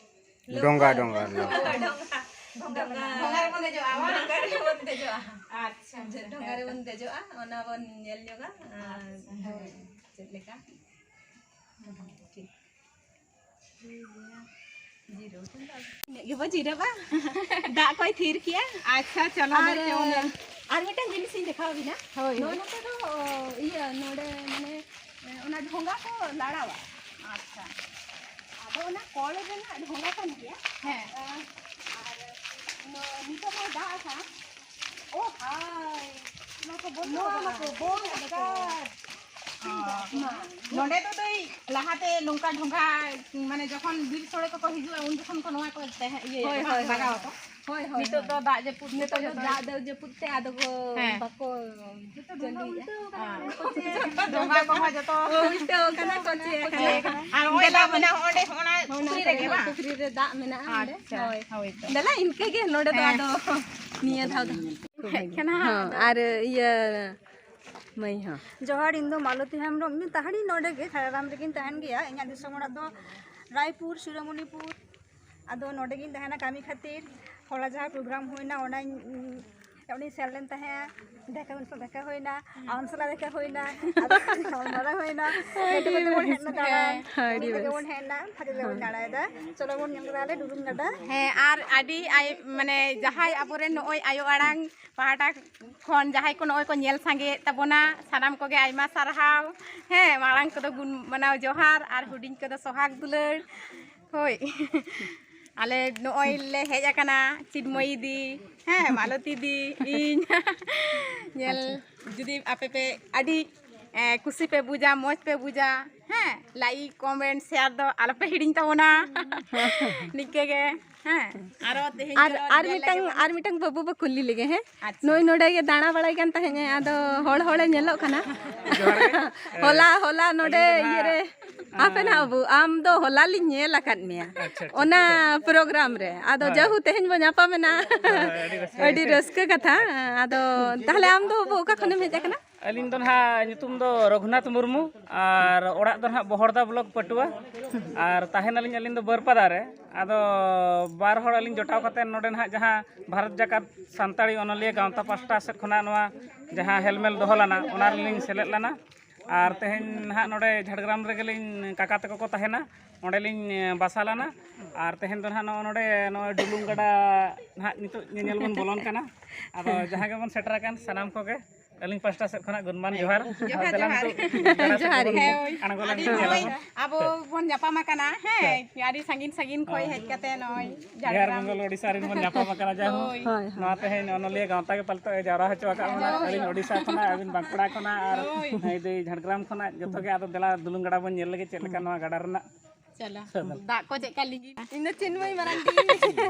ᱰᱚᱸᱜᱟ, ᱰᱚᱸᱜᱟ, ᱰᱚᱸᱜᱟ᱾ ᱰᱚᱸᱜᱟ᱾ ᱰᱷᱚᱸᱜᱟ ᱨᱮᱵᱚᱱ ᱫᱮᱡᱚᱜᱼᱟ, ᱵᱟᱝ? ᱰᱷᱚᱸᱜᱟ ᱨᱮᱵᱚᱱ ᱫᱮᱡᱚᱜᱼᱟ᱾ ᱟᱪᱪᱷᱟ, ᱟᱪᱪᱷᱟ, ᱰᱷᱚᱸᱜᱟ ᱨᱮᱵᱚᱱ ᱫᱮᱡᱚᱜᱼᱟ, ᱚᱱᱟ ᱵᱚᱱ ᱧᱮᱞ ᱧᱚᱜᱟ᱾ ᱟᱨ ᱟᱪᱪᱷᱟ᱾ ᱦᱳᱭ, ᱪᱮᱫ ᱞᱮᱠᱟ? ᱴᱷᱤᱠ᱾ ᱴᱷᱤᱠ ᱜᱮᱭᱟ᱾ ᱡᱤᱨᱟᱹᱣ ᱴᱷᱮᱱ ᱫᱚ ᱤᱱᱟᱹᱜ ᱜᱮᱵᱚ ᱡᱤᱨᱟᱹᱜᱼᱟ᱾ ᱫᱟᱜ ᱠᱚᱭ ᱛᱷᱤᱨ ᱠᱮᱜᱼᱟ᱾ ᱟᱪᱪᱷᱟ, ᱪᱚᱞᱚ ᱟᱨ, ᱫᱟᱹᱭ, ᱪᱚᱞᱚ ᱧᱮᱞ᱾ ᱟᱨ ᱢᱤᱫᱴᱟᱝ ᱡᱤᱱᱤᱥ ᱤᱧ ᱫᱮᱠᱷᱟᱣ ᱟᱹᱵᱤᱱᱟ᱾ ᱦᱳᱭ, ᱱᱚᱜᱼᱚ ᱦᱳᱭ᱾ ᱱᱚᱛᱮ ᱫᱚ, ᱤᱭᱟᱹ, ᱱᱚᱰᱮ ᱢᱟᱱᱮ, ᱚᱱᱟ ᱰᱷᱚᱸᱜᱟ ᱠᱚ ᱞᱟᱲᱟᱣᱟ᱾ ᱟᱪᱪᱷᱟ᱾ ᱟᱫᱚ ᱚᱱᱟ ᱠᱚᱞ ᱨᱮᱱᱟᱜ ᱰᱷᱚᱸᱜᱟ ᱠᱟᱱ ᱜᱮᱭᱟ᱾ ᱦᱮᱸ᱾ ᱟᱨ ᱱᱚ-, ᱱᱤᱛᱚᱜ ᱢᱟ ᱫᱟᱜ ᱟᱠᱟᱱ᱾ ᱳ ᱦᱟᱭ, ᱱᱚᱣᱟ ᱠᱚ ᱵᱚᱱᱫᱚ ᱱᱚᱣᱟ ᱟᱠᱟᱱᱟ᱾ ᱢᱟᱠᱚ ᱵᱚᱱᱫ ᱟᱠᱟᱫᱟ᱾ ᱵᱮᱠᱟᱨ᱾ ᱚ᱾ ᱢᱟ᱾ ᱱᱚᱰᱮ ᱫᱚ ᱫᱟᱹᱭ ᱞᱟᱦᱟᱛᱮ ᱱᱚᱝᱠᱟ ᱰᱷᱚᱸᱜᱟ, ᱢᱟᱱᱮ ᱡᱚᱠᱷᱚᱱ ᱵᱤᱨ ᱥᱳᱲᱮ ᱠᱚᱠᱚ ᱦᱤᱡᱩᱜᱼᱟ, ᱩᱱ ᱡᱚᱠᱷᱚᱱ ᱠᱚ ᱱᱚᱣᱟ ᱠᱚ ᱛᱟᱦᱮᱸ, ᱤᱭᱟᱹᱭᱟ, ᱦᱳᱭ, ᱵᱟᱝ? ᱦᱳᱭ, ᱦᱳᱭ, ᱞᱟᱜᱟᱣ ᱦᱳᱭ᱾ ᱟᱠᱚ᱾ ᱦᱳᱭ, ᱦᱳᱭ, ᱱᱤᱛᱚᱜ ᱫᱚ ᱦᱳᱭ᱾ ᱫᱟᱜ ᱡᱟᱹᱯᱩᱫ ᱱᱤᱛᱚᱜ ᱫᱚ ᱡᱚᱛᱚ ᱫᱟᱜ ᱡᱟᱹᱯᱩᱫ ᱛᱮ ᱟᱫᱚ ᱠᱚ ᱦᱮᱸ᱾ ᱵᱟᱠᱚ ᱪᱟᱹᱞᱩᱭᱮᱫᱼᱟ᱾ ᱦᱮᱸ᱾ ᱰᱚᱸᱜᱟ ᱠᱚᱦᱚᱸ ᱡᱚᱛᱚ ᱩᱞᱴᱟᱹᱣ ᱠᱟᱱᱟ, ᱠᱚᱪᱮ ᱠᱚᱪᱮ ᱠᱟᱱᱟ᱾ ᱠᱟᱱᱟ᱾ ᱟᱨ ᱱᱚᱜᱼᱚᱭ ᱚᱸᱰᱮ ᱡᱮ ᱫᱟᱜ ᱫᱟᱜ ᱢᱮᱱᱟᱜᱼᱟ, ᱚᱸᱰᱮ ᱦᱚᱸ ᱚᱱᱟ ᱯᱩᱠᱷᱨᱤ ᱨᱮ ᱫᱟᱜ ᱢᱮᱱᱟᱜᱼᱟ ᱚᱸᱰᱮ᱾ ᱟᱪᱪᱷᱟ, ᱦᱳᱭ᱾ ᱦᱳᱭ ᱛᱚ᱾ ᱫᱮᱞᱟ, ᱤᱱᱠᱟᱹ ᱜᱮ ᱱᱚᱰᱮ ᱫᱚ ᱦᱮᱸ᱾ ᱟᱫᱚ ᱱᱤᱭᱟᱹ ᱫᱷᱟᱣ ᱫᱚ᱾ ᱦᱮᱡ ᱠᱟᱱᱟ ᱦᱚᱸ, ᱟᱫᱚ᱾ ᱟᱨ ᱤᱭᱟᱹ ᱢᱟᱹᱭ ᱦᱚᱸ᱾ ᱡᱚᱦᱟᱨ, ᱤᱧ ᱫᱚ ᱢᱟᱞᱚᱛᱤ ᱦᱮᱢᱵᱨᱚᱢ᱾ ᱤᱧ ᱫᱚ ᱛᱟᱦᱮᱱᱤᱧ ᱱᱚᱰᱮ ᱜᱮ, ᱡᱷᱟᱲᱜᱨᱟᱢ ᱨᱮᱜᱮᱧ ᱛᱟᱦᱮᱱ ᱜᱮᱭᱟ᱾ ᱤᱧᱟᱹᱜ ᱫᱤᱥᱚᱢ ᱚᱲᱟᱜ ᱫᱚ ᱨᱟᱭᱯᱩᱨ, ᱥᱩᱨᱟᱢᱚᱱᱤᱯᱩᱨ᱾ ᱟᱫᱚ ᱱᱚᱰᱮ ᱜᱤᱧ ᱛᱟᱦᱮᱱᱟ ᱠᱟᱹᱢᱤ ᱠᱷᱟᱹᱛᱤᱨ᱾ ᱦᱚᱞᱟ ᱡᱟᱦᱟᱸ ᱯᱨᱳᱜᱨᱟᱢ ᱦᱩᱭᱱᱟ, ᱚᱱᱟᱧ, ᱚᱸᱰᱮᱧ ᱥᱮᱱ ᱞᱮᱱ ᱛᱟᱦᱮᱸᱜᱼᱟ᱾ ᱫᱮᱠᱷᱟ, ᱩᱱ ᱥᱟᱞᱟᱜ ᱫᱮᱠᱷᱟ ᱦᱩᱭᱱᱟ, ᱟᱢ ᱥᱟᱞᱟᱜ ᱫᱮᱠᱷᱟ ᱦᱩᱭᱱᱟ, ᱟᱫᱚ ᱜᱟᱞᱢᱟᱨᱟᱣ ᱦᱩᱭᱱᱟ᱾ ᱦᱳᱭ, ᱜᱟᱛᱮ ᱠᱚᱛᱮ ᱵᱚᱱ ᱦᱮᱡ ᱮᱱᱟ ᱫᱟᱬᱟᱱ᱾ ᱦᱳᱭ, ᱟᱹᱰᱤ ᱜᱟᱛᱮ ᱠᱚᱛᱮ ᱵᱮᱥ᱾ ᱵᱚᱱ ᱦᱮᱡ ᱮᱱᱟ, ᱵᱷᱟᱜᱮ ᱜᱮ ᱵᱚᱱ ᱦᱳᱭ᱾ ᱫᱟᱬᱟᱭᱮᱫᱟ᱾ ᱪᱚᱞᱚ ᱵᱚᱱ ᱧᱮᱞ ᱠᱮᱫᱟ ᱟᱞᱮ ᱰᱩᱞᱩᱝ ᱜᱟᱰᱟ᱾ ᱦᱮᱸ, ᱟᱨ ᱟᱹᱰᱤ ᱟᱭ-, ᱢᱟᱱᱮ ᱡᱟᱦᱟᱸᱭ ᱟᱵᱚᱨᱮᱱ ᱱᱚᱜᱼᱚᱭ ᱟᱭᱳ ᱟᱲᱟᱝ ᱯᱟᱦᱴᱟ ᱠᱷᱚᱱ ᱡᱟᱦᱟᱸᱭ ᱠᱚ ᱱᱚᱜᱼᱚᱭ ᱠᱚ ᱧᱮᱞ ᱥᱟᱸᱜᱮᱭᱮᱫ ᱛᱟᱵᱚᱱᱟ, ᱥᱟᱱᱟᱢ ᱠᱚᱜᱮ ᱟᱭᱢᱟ ᱥᱟᱨᱦᱟᱣ᱾ ᱦᱮᱸ, ᱢᱟᱲᱟᱝ ᱠᱚᱫᱚ ᱜᱩᱱ ᱢᱟᱱᱟᱣ ᱡᱚᱦᱟᱨ ᱟᱨ ᱦᱩᱰᱤᱧ ᱠᱚᱫᱚ ᱥᱚᱦᱟᱜᱽ ᱫᱩᱞᱟᱹᱲ᱾ ᱦᱳᱭ᱾ ᱟᱞᱮ ᱱᱚᱜᱼᱚᱭ ᱞᱮ ᱦᱮᱡ ᱟᱠᱟᱱᱟ, ᱪᱤᱱᱢᱚᱭᱤ ᱫᱤ, ᱦᱮᱸ, ᱢᱟᱞᱚᱛᱤ ᱫᱤ, ᱤᱧ᱾ ᱧᱮᱞ ᱟᱪᱪᱷᱟ᱾ ᱡᱩᱫᱤ ᱟᱯᱮ ᱯᱮ ᱟᱹᱰᱤ, ᱮ, ᱠᱩᱥᱤ ᱯᱮ ᱵᱩᱡᱟ, ᱢᱚᱡᱽ ᱯᱮ ᱵᱩᱡᱟ, ᱦᱮᱸ, like, comment, share ᱫᱚ ᱟᱞᱚᱯᱮ ᱦᱤᱲᱤᱧ ᱛᱟᱵᱚᱱᱟ᱾ ᱱᱤᱝᱠᱟᱹ ᱜᱮ, ᱦᱮᱸ᱾ ᱟᱨᱚ ᱛᱮᱦᱮᱧ ᱟᱨ, ᱪᱚᱞᱚ ᱟᱨ ᱧᱮᱞ ᱢᱤᱫᱴᱟᱝ, ᱞᱮᱜᱮ ᱵᱚᱱ᱾ ᱟᱨ ᱢᱤᱫᱴᱟᱝ ᱵᱟᱹᱵᱩ ᱵᱚ ᱠᱩᱞᱤ ᱞᱮᱜᱮ, ᱦᱮᱸ? ᱟᱪᱪᱷᱟ᱾ ᱱᱩᱭ ᱱᱚᱰᱮ ᱜᱮ ᱫᱟᱬᱟ ᱵᱟᱲᱟᱭ ᱠᱟᱱ ᱛᱟᱦᱮᱸᱫ, ᱟᱫᱚ ᱦᱚᱲ ᱦᱚᱲᱮ ᱧᱮᱞᱚᱜ ᱠᱟᱱᱟ᱾ ᱡᱚᱦᱟᱨ ᱜᱮ᱾ ᱦᱚᱞᱟ, ᱦᱚᱞᱟ ᱱᱚᱰᱮ ᱟᱹᱞᱤᱧ ᱫᱚ ᱤᱭᱟᱹ ᱨᱮ, ᱱᱟᱦᱟᱜ, ᱦᱟᱯᱮ ᱱᱟᱦᱟᱜ ᱵᱟᱹᱵᱩ, ᱟᱢ ᱫᱚ ᱦᱚᱞᱟ ᱞᱤᱧ ᱧᱮᱞ ᱟᱠᱟᱫ ᱢᱮᱭᱟ᱾ ᱟᱪᱪᱷᱟ, ᱟᱪᱪᱷᱟ, ᱚᱱᱟ ᱟᱪᱪᱷᱟ᱾ ᱯᱨᱳᱜᱨᱟᱢ ᱨᱮ᱾ ᱟᱫᱚ ᱦᱳᱭ᱾ ᱡᱟᱹᱦᱩ ᱛᱮᱦᱮᱧ ᱵᱚ ᱧᱟᱯᱟᱢ ᱮᱱᱟ᱾ ᱦᱳᱭ, ᱟᱹᱰᱤ ᱨᱟᱹᱥᱠᱟᱹ᱾ ᱟᱹᱰᱤ ᱨᱟᱹᱥᱠᱟᱹ ᱠᱟᱛᱷᱟ᱾ ᱟᱫᱚ ᱛᱟᱦᱞᱮ ᱟᱢ ᱫᱚ ᱵᱟᱹᱵᱩ ᱚᱠᱟ ᱠᱷᱚᱱᱮᱢ ᱦᱮᱡ ᱟᱠᱟᱱᱟ? ᱟᱹᱞᱤᱧ ᱫᱚ ᱱᱟᱦᱟᱜ ᱧᱩᱛᱩᱢ ᱫᱚ ᱨᱚᱜᱷᱩᱱᱟᱛᱷ ᱢᱩᱨᱢᱩ ᱟᱨ ᱚᱲᱟᱜ ᱫᱚ ᱱᱟᱦᱟᱜ ᱵᱚᱦᱚᱲᱫᱟ ᱵᱞᱚᱠ ᱯᱟᱹᱴᱩᱣᱟ ᱟᱨ ᱛᱟᱦᱮᱱᱟᱞᱤᱧ ᱟᱹᱞᱤᱧ ᱫᱚ ᱵᱟᱹᱨᱯᱟᱫᱟ ᱨᱮ᱾ ᱟᱫᱚ ᱵᱟᱨ ᱦᱚᱲ ᱟᱹᱞᱤᱧ ᱡᱚᱴᱟᱣ ᱠᱟᱛᱮ ᱱᱚᱰᱮ ᱱᱟᱦᱟᱜ ᱡᱟᱦᱟᱸ ᱵᱷᱟᱨᱚᱛ ᱡᱟᱠᱟᱛ ᱥᱟᱱᱛᱟᱲᱤ ᱚᱱᱚᱞᱤᱭᱟᱹ ᱜᱟᱶᱛᱟ ᱯᱟᱥᱴᱟ ᱥᱮᱫ ᱠᱷᱚᱱᱟᱜ ᱱᱚᱣᱟ ᱡᱟᱦᱟᱸ ᱦᱮᱞᱢᱮᱞ ᱫᱚᱦᱚ ᱞᱮᱱᱟ, ᱚᱱᱟ ᱨᱮᱞᱤᱧ ᱥᱮᱞᱮᱫ ᱞᱮᱱᱟ᱾ ᱟᱨ ᱛᱮᱦᱮᱧ ᱱᱟᱦᱟᱜ ᱱᱚᱰᱮ ᱡᱷᱟᱲᱜᱨᱟᱢ ᱨᱮᱜᱮᱞᱤᱧ ᱠᱟᱠᱟ ᱛᱟᱠᱚ ᱠᱚ ᱛᱟᱦᱮᱱᱟ, ᱚᱸᱰᱮᱞᱤᱧ ᱵᱟᱥᱟ ᱞᱮᱱᱟ᱾ ᱟᱨ ᱛᱮᱦᱮᱧ ᱫᱚ ᱱᱟᱦᱟᱜ ᱱᱚᱜᱼᱚ ᱱᱚᱰᱮ ᱱᱚᱜᱼᱚᱭ ᱰᱩᱞᱩᱝ ᱜᱟᱰᱟ ᱱᱟᱦᱟᱜ ᱱᱤᱛᱚᱜ ᱧᱮᱧᱮᱞ ᱵᱚᱱ ᱵᱚᱞᱚᱱ ᱠᱟᱱᱟ᱾ ᱟᱫᱚ ᱡᱟᱦᱟᱸ ᱜᱮᱵᱚᱱ ᱥᱮᱴᱮᱨ ᱟᱠᱟᱱ ᱥᱟᱱᱟᱢ ᱠᱚᱜᱮ ᱟᱹᱞᱤᱧ ᱯᱟᱥᱴᱟ ᱥᱮᱫ ᱠᱷᱚᱱᱟᱜ ᱜᱩᱰ ᱢᱚᱨᱱᱤᱝ ᱡᱚᱦᱟᱨ᱾ ᱡᱚᱦᱟᱨ, ᱟᱨ ᱫᱮᱞᱟ ᱡᱚᱦᱟᱨ᱾ ᱱᱤᱛᱚᱜ ᱜᱟᱰᱟ ᱥᱮᱫ ᱡᱚᱦᱟᱨ ᱜᱮ᱾ ᱵᱚᱱ ᱦᱮᱸ, ᱳᱭ, ᱟᱬᱜᱚ ᱞᱮᱱ ᱟᱹᱰᱤ ᱜᱮ ᱧᱮᱞ ᱢᱚᱡᱽ᱾ ᱟᱵᱚᱱ᱾ ᱟᱵᱚ ᱦᱮᱸ᱾ ᱵᱚᱱ ᱧᱟᱯᱟᱢ ᱟᱠᱟᱱᱟ, ᱦᱮᱸ, ᱦᱮᱸ᱾ ᱟᱹᱰᱤ ᱥᱟᱺᱜᱤᱧ ᱥᱟᱺᱜᱤᱧ ᱠᱷᱚᱱ ᱦᱮᱸ᱾ ᱦᱮᱡ ᱠᱟᱛᱮ ᱱᱚᱜᱼᱚᱭ ᱵᱤᱦᱟᱨ ᱡᱷᱟᱲᱜᱨᱟᱢ᱾ ᱵᱮᱝᱜᱚᱞ ᱳᱰᱤᱥᱟ ᱨᱮᱱ ᱵᱚᱱ ᱧᱟᱯᱟᱢ ᱟᱠᱟᱱᱟ, ᱡᱟᱭᱦᱳᱠ᱾ ᱦᱳᱭ᱾ ᱦᱳᱭ, ᱦᱳᱭ᱾ ᱱᱚᱣᱟ ᱛᱮᱦᱮᱧ ᱚᱱᱚᱞᱤᱭᱟᱹ ᱜᱟᱶᱛᱟ ᱜᱮ ᱯᱟᱞᱮ ᱛᱚ ᱡᱟᱣᱨᱟ ᱦᱚᱪᱚ ᱟᱠᱟᱫ ᱵᱚᱱᱟ᱾ ᱦᱳᱭ᱾ ᱟᱹᱞᱤᱧ ᱳᱰᱤᱥᱟ ᱠᱷᱚᱱᱟᱜ, ᱟᱹᱵᱤᱱ ᱵᱟᱸᱠᱩᱲᱟ ᱠᱷᱚᱱᱟᱜ, ᱟᱨ ᱦᱳᱭ᱾ ᱱᱩᱭ ᱫᱚ ᱡᱷᱟᱲᱜᱨᱟᱢ ᱠᱷᱚᱱᱟᱜ᱾ ᱡᱚᱛᱚ ᱜᱮ ᱟᱫᱚ ᱫᱮᱞᱟ ᱫᱩᱞᱩᱝ ᱜᱟᱰᱟ ᱵᱚᱱ ᱧᱮᱞ ᱞᱮᱜᱮ ᱪᱮᱫ ᱞᱮᱠᱟ ᱱᱚᱣᱟ ᱜᱟᱰᱟ ᱨᱮᱱᱟᱜ ᱪᱟᱞᱟ᱾ ᱫᱟᱜ ᱠᱚ ᱪᱮᱫ ᱞᱮᱠᱟ ᱞᱤᱸᱜᱤ? ᱤᱧ ᱫᱚ ᱪᱤᱱᱢᱚᱭ ᱢᱟᱨᱟᱱᱰᱤ᱾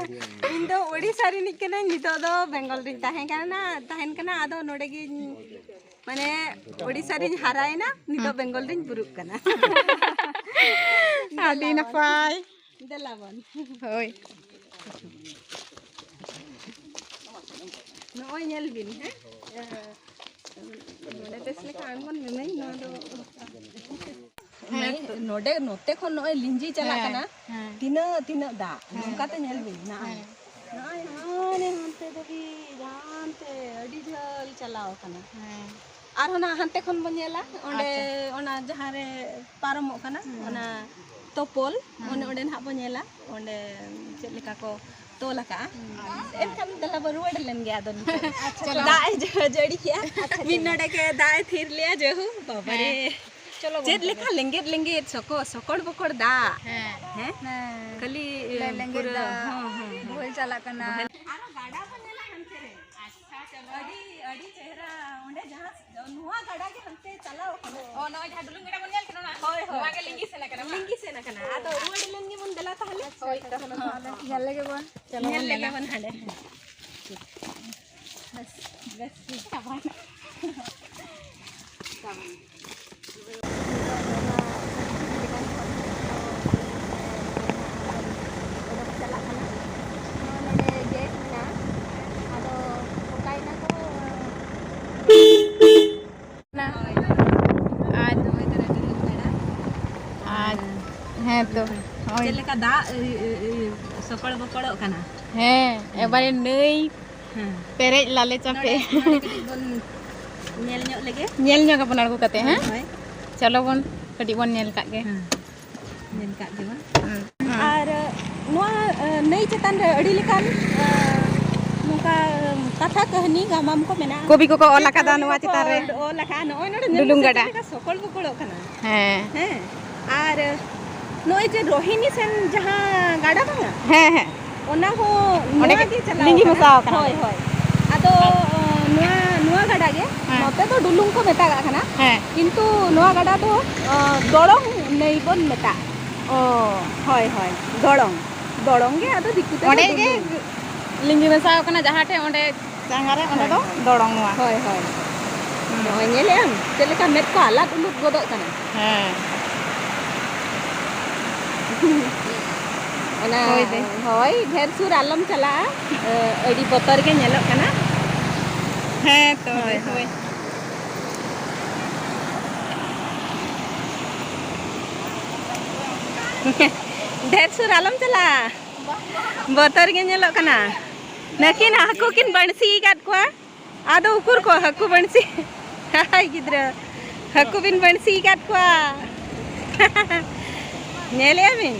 ᱤᱧ ᱫᱚ ᱳᱰᱤᱥᱟ ᱨᱤᱱᱤᱡ ᱠᱟᱹᱱᱟᱹᱧ, ᱱᱤᱛᱚᱜ ᱫᱚ ᱵᱮᱝᱜᱚᱞ ᱨᱤᱧ ᱛᱟᱦᱮᱸ ᱠᱟᱱᱟ, ᱛᱟᱦᱮᱱ ᱠᱟᱱᱟ᱾ ᱟᱫᱚ ᱱᱚᱰᱮ ᱜᱤᱧ, ᱢᱟᱱᱮ, ᱳᱰᱤᱥᱟ ᱨᱤᱧ ᱦᱟᱨᱟᱭᱮᱱᱟ, ᱱᱤᱛᱚᱜ ᱵᱮᱝᱜᱚᱞ ᱨᱤᱧ ᱵᱩᱨᱩᱜ ᱠᱟᱱᱟ᱾ ᱟᱹᱰᱤ ᱱᱟᱯᱟᱭ᱾ ᱫᱮᱞᱟ ᱵᱚᱱ᱾ ᱦᱳᱭ᱾ ᱱᱚᱜᱼᱚᱭ ᱧᱮᱞ ᱵᱤᱱ, ᱦᱮᱸ? ᱱᱚᱰᱮ ᱵᱮᱥ ᱞᱮᱠᱟ ᱟᱬᱜᱚᱱ ᱢᱮ ᱢᱟᱹᱭ, ᱱᱚᱣᱟ ᱫᱚ ᱦᱮᱸ, ᱱᱚᱰᱮ, ᱱᱚᱛᱮ ᱠᱷᱚᱱ ᱱᱚᱜᱼᱚᱭ ᱞᱤᱸᱡᱤ ᱪᱟᱞᱟᱜ ᱦᱮᱸ, ᱠᱟᱱᱟ᱾ ᱦᱮᱸ᱾ ᱛᱤᱱᱟᱹᱜ, ᱛᱤᱱᱟᱹᱜ ᱫᱟᱜ᱾ ᱦᱮᱸ᱾ ᱱᱚᱝᱠᱟᱛᱮ ᱧᱮᱞ ᱵᱤᱱ, ᱱᱚᱜᱼᱚᱭ᱾ ᱦᱮᱸ᱾ ᱱᱚᱜᱼᱚᱭ ᱦᱟᱱᱮ ᱦᱟᱱᱛᱮ ᱫᱷᱟᱹᱵᱤᱡ, ᱦᱟᱱᱛᱮ ᱟᱹᱰᱤ ᱡᱷᱟᱹᱞ ᱪᱟᱞᱟᱣ ᱠᱟᱱᱟ᱾ ᱦᱮᱸ᱾ ᱟᱨᱦᱚᱸ ᱱᱟᱜ ᱦᱟᱱᱛᱮ ᱠᱷᱚᱱ ᱵᱚᱱ ᱧᱮᱞᱟ, ᱚᱸᱰᱮ ᱟᱪᱪᱷᱟ᱾ ᱚᱱᱟ ᱡᱟᱦᱟᱸ ᱨᱮ ᱯᱟᱨᱚᱢᱚᱜ ᱠᱟᱱᱟ, ᱦᱮᱸ᱾ ᱚᱱᱟ ᱛᱚᱯᱚᱞ, ᱦᱮᱸ᱾ ᱚᱱᱮ ᱚᱸᱰᱮ ᱱᱟᱦᱟᱜ ᱵᱚᱱ ᱧᱮᱞᱟ, ᱚᱸᱰᱮ ᱪᱮᱫ ᱞᱮᱠᱟ ᱠᱚ ᱛᱚᱞ ᱟᱠᱟᱜᱼᱟ᱾ ᱦᱮᱸ᱾ ᱮᱱᱠᱷᱟᱱ ᱫᱮᱞᱟ ᱵᱚ ᱨᱩᱣᱟᱹᱲ ᱞᱮᱱ ᱜᱮ ᱟᱫᱚ ᱱᱤᱛᱚᱜ᱾ ᱟᱪᱪᱷᱟ, ᱪᱚᱞᱚ᱾ ᱫᱟᱜ ᱮ ᱡᱟᱹ-, ᱡᱟᱹᱲᱤ ᱠᱮᱜᱼᱟ᱾ ᱟᱪᱪᱷᱟ, ᱢᱤᱫ ᱪᱚᱞᱚ᱾ ᱱᱚᱰᱮ ᱜᱮ ᱫᱟᱜ ᱮ ᱛᱷᱤᱨ ᱞᱮᱜᱼᱟ, ᱡᱟᱹᱦᱩ, ᱵᱟᱵᱟ ᱨᱮ᱾ ᱦᱮᱸ᱾ ᱪᱚᱞᱚ ᱵᱚᱱ ᱪᱮᱫ ᱛᱚᱵᱮ᱾ ᱞᱮᱠᱟ ᱞᱮᱸᱜᱮᱫ ᱞᱮᱸᱜᱮᱫ ᱥᱚᱠᱚ-, ᱥᱚᱠᱚᱲ ᱵᱚᱠᱚᱲ ᱫᱟᱜ᱾ ᱦᱮᱸ᱾ ᱦᱮᱸ? ᱦᱮᱸ᱾ ᱠᱷᱟᱹᱞᱤ, ᱞᱮ-, ᱞᱮᱸᱜᱮᱫ ᱯᱩᱨᱟᱹ, ᱫᱟᱜ, ᱦᱚᱸ, ᱦᱚᱸ, ᱦᱚᱸ᱾ ᱵᱷᱩᱞ ᱪᱟᱞᱟᱜ ᱠᱟᱱᱟ᱾ ᱵᱷᱩᱞ᱾ ᱟᱨᱚ ᱜᱟᱰᱟ ᱵᱚᱱ ᱧᱮᱞᱟ ᱦᱟᱱᱛᱮ ᱨᱮ᱾ ᱟᱪᱪᱷᱟ, ᱪᱚᱞᱚ᱾ ᱟᱹᱰᱤ, ᱟᱹᱰᱤ ᱪᱮᱦᱨᱟ᱾ ᱚᱸᱰᱮ ᱡᱟᱦᱟᱸ, ᱱᱚᱣᱟ ᱜᱟᱰᱟ ᱜᱮ ᱦᱟᱱᱛᱮ ᱪᱟᱞᱟᱣ ᱠᱟᱱᱟ᱾ ᱚ, ᱱᱚᱜᱼᱚᱭ ᱡᱟᱦᱟᱸ ᱰᱩᱞᱩᱝ ᱜᱟᱰᱟ ᱵᱚᱱ ᱧᱮᱞ ᱠᱟᱱᱟ, ᱚᱱᱟ? ᱦᱳᱭ, ᱦᱳᱭ᱾ ᱱᱚᱣᱟ ᱜᱮ ᱞᱤᱸᱜᱤ ᱥᱮᱱ ᱟᱠᱟᱱᱟ, ᱵᱟᱝ? ᱞᱤᱸᱜᱤ ᱥᱮᱱ ᱟᱠᱟᱱᱟ᱾ ᱟᱫᱚ ᱨᱩᱣᱟᱹᱲ ᱞᱮᱱ ᱜᱮᱵᱚᱱ ᱫᱮᱞᱟ ᱛᱟᱦᱞᱮ᱾ ᱦᱳᱭ, ᱛᱚ᱾ ᱦᱳᱭ, ᱛᱚ᱾ ᱧᱮᱞ ᱞᱮᱜᱮ ᱵᱚᱱ ᱦᱟᱸᱰᱮ᱾ ᱵᱮᱥ, ᱵᱮᱥ, ᱪᱟᱵᱟᱭᱮᱱᱟ᱾ ᱪᱟᱵᱟᱭᱮᱱᱟ᱾ ᱚᱰᱚᱠ ᱪᱟᱞᱟᱜ ᱠᱟᱱᱟ᱾ ᱱᱚᱰᱮ ᱜᱮᱴ ᱢᱮᱱᱟᱜᱼᱟ᱾ ᱟᱫᱚ ᱚᱠᱟᱭᱮᱱᱟ ᱠᱚ? ᱟᱨ, ᱟᱨ, ᱦᱮᱸ ᱛᱚ, ᱱᱚᱜᱼᱚᱭ᱾ ᱪᱮᱫ ᱞᱮᱠᱟ ᱫᱟᱜ, ᱤ, ᱤ, ᱤ, ᱥᱚᱠᱚᱲ ᱵᱚᱠᱚᱲᱚᱜ ᱠᱟᱱᱟ᱾ ᱦᱮᱸ, ᱮᱵᱟᱨᱮ ᱱᱟᱹᱭ ᱦᱮᱸ᱾ ᱯᱮᱨᱮᱡ ᱞᱟᱞᱮ ᱪᱟᱯᱮ᱾ ᱱᱚᱰᱮ, ᱱᱚᱰᱮ ᱠᱟᱹᱴᱤᱡ ᱵᱚᱱ ᱧᱮᱞ ᱧᱚᱜ ᱞᱮᱜᱮ᱾ ᱧᱮᱞ ᱧᱚᱜ ᱟᱵᱚᱱ ᱟᱬᱜᱚ ᱠᱟᱛᱮ, ᱦᱳᱭ, ᱦᱮᱸ? ᱦᱳᱭ᱾ ᱪᱚᱞᱚ ᱵᱚᱱ ᱠᱟᱹᱴᱤᱡ ᱵᱚᱱ ᱧᱮᱞ ᱠᱟᱜ ᱜᱮ᱾ ᱦᱮᱸ, ᱧᱮᱞ ᱠᱟᱜ ᱜᱮ ᱵᱚᱱ᱾ ᱦᱩᱸ᱾ ᱟᱨ ᱱᱚᱣᱟ, ᱮ, ᱱᱟᱹᱭ ᱪᱮᱛᱟᱱ ᱨᱮ ᱟᱹᱰᱤ ᱞᱮᱠᱟᱱ, ᱮ, ᱱᱚᱝᱠᱟ ᱠᱟᱛᱷᱟ ᱠᱟᱹᱦᱱᱤ ᱜᱟᱢᱟᱢ ᱠᱚ ᱢᱮᱱᱟᱜᱼᱟ᱾ ᱠᱚᱵᱤ ᱠᱚᱠᱚ ᱚᱞ ᱟᱠᱟᱫᱟ ᱠᱚᱵᱤ ᱱᱚᱣᱟ ᱠᱚᱠᱚ ᱪᱮᱛᱟᱱ ᱨᱮ᱾ ᱚᱞ, ᱚᱞ ᱟᱠᱟᱫᱼᱟ᱾ ᱱᱚᱜᱼᱚᱭ ᱱᱚᱰᱮ ᱧᱮᱞ ᱰᱩᱞᱩᱝ ᱢᱮᱥᱮ ᱪᱮᱫ ᱜᱟᱰᱟ᱾ ᱞᱮᱠᱟ ᱥᱚᱠᱚᱞ ᱵᱚᱠᱚᱞᱚᱜ ᱠᱟᱱᱟ᱾ ᱦᱮᱸ᱾ ᱦᱮᱸ᱾ ᱟᱨ ᱱᱚᱜᱼᱚᱭ ᱡᱮ ᱨᱳᱦᱤᱱᱤ ᱥᱮᱱ ᱡᱟᱦᱟᱸ ᱜᱟᱰᱟ ᱵᱟᱝᱟ? ᱦᱮᱸ, ᱦᱮᱸ᱾ ᱚᱱᱟ ᱦᱚᱸ ᱚᱸᱰᱮ ᱱᱚᱣᱟ ᱜᱮ ᱜᱮ ᱪᱟᱞᱟᱣ ᱞᱤᱸᱜᱤ ᱠᱟᱱᱟ᱾ ᱢᱮᱥᱟᱣ ᱠᱟᱱᱟ ᱦᱳᱭ, ᱚᱸᱰᱮ᱾ ᱦᱳᱭ᱾ ᱟᱫᱚ, ᱟᱨ ᱚ, ᱱᱚᱣᱟ, ᱱᱚᱣᱟ ᱜᱟᱰᱟ ᱜᱮ, ᱦᱮᱸ᱾ ᱱᱚᱛᱮ ᱫᱚ ᱰᱩᱞᱩᱝ ᱠᱚ ᱢᱮᱛᱟᱜᱟᱜ ᱠᱟᱱᱟ᱾ ᱦᱮᱸ᱾ ᱠᱤᱱᱛᱩ ᱱᱚᱣᱟ ᱜᱟᱰᱟ ᱫᱚ, ᱚ, ᱫᱚᱲᱚᱝ ᱱᱟᱹᱭ ᱵᱚᱱ ᱢᱮᱛᱟᱜᱼᱟ᱾ ᱚ, ᱦᱳᱭ, ᱦᱳᱭ, ᱫᱚᱲᱚᱝ᱾ ᱫᱚᱲᱚᱝ ᱜᱮ, ᱟᱫᱚ ᱫᱤᱠᱩ ᱛᱮᱫᱚ ᱚᱸᱰᱮ ᱜᱮ ᱫᱩᱞᱩᱝ᱾ ᱞᱤᱸᱜᱤ ᱢᱮᱥᱟ ᱟᱠᱟᱱᱟ ᱡᱟᱦᱟᱸ ᱴᱷᱮᱱ, ᱚᱸᱰᱮ ᱡᱟᱸᱜᱟ ᱨᱮ, ᱚᱸᱰᱮ ᱦᱳᱭ, ᱫᱚ ᱦᱳᱭ᱾ ᱫᱚᱲᱚᱝ ᱱᱚᱣᱟ᱾ ᱦᱳᱭ, ᱦᱳᱭ᱾ ᱦᱩᱸ᱾ ᱱᱚᱜᱼᱚᱭ ᱧᱮᱞᱮᱜ ᱟᱢ, ᱪᱮᱫ ᱞᱮᱠᱟ ᱢᱮᱫ ᱠᱚ ᱟᱞᱟᱫ ᱩᱞᱩᱫ ᱜᱚᱫᱚᱜ ᱠᱟᱱᱟ᱾ ᱦᱮᱸ᱾ ᱚᱱᱟ, ᱦᱳᱭ ᱫᱟᱹᱭ᱾ ᱦᱳᱭ, ᱰᱷᱮᱨ ᱥᱩᱨ ᱟᱞᱚᱢ ᱪᱟᱞᱟᱜᱼᱟ᱾ ᱟᱹᱰᱤ ᱵᱚᱛᱚᱨ ᱜᱮ ᱧᱮᱞᱚᱜ ᱠᱟᱱᱟ᱾ ᱦᱮᱸ ᱛᱚ, ᱦᱳᱭ, ᱫᱟᱹᱭ, ᱦᱳᱭ᱾ ᱦᱳᱭ᱾ ᱰᱷᱮᱨ ᱥᱩᱨ ᱟᱞᱚᱢ ᱪᱟᱞᱟᱜᱼᱟ, ᱵᱚᱛᱚᱨ ᱜᱮ ᱧᱮᱞᱚᱜ ᱠᱟᱱᱟ᱾ ᱱᱟᱹᱠᱤᱱ ᱦᱟᱹᱠᱩ ᱠᱤᱱ ᱵᱟᱹᱲᱥᱤ ᱟᱠᱟᱫ ᱠᱚᱣᱟ᱾ ᱟᱫᱚ ᱩᱠᱩᱨ ᱠᱚ ᱦᱟᱹᱠᱩ ᱵᱟᱹᱲᱥᱤ? ᱦᱟᱭ ᱜᱤᱫᱽᱨᱟᱹ, ᱦᱟᱹᱠᱩ ᱵᱤᱱ ᱵᱟᱹᱲᱥᱤ ᱟᱠᱟᱫ ᱠᱚᱣᱟ? ᱧᱮᱞᱮᱜᱼᱟ ᱵᱤᱱ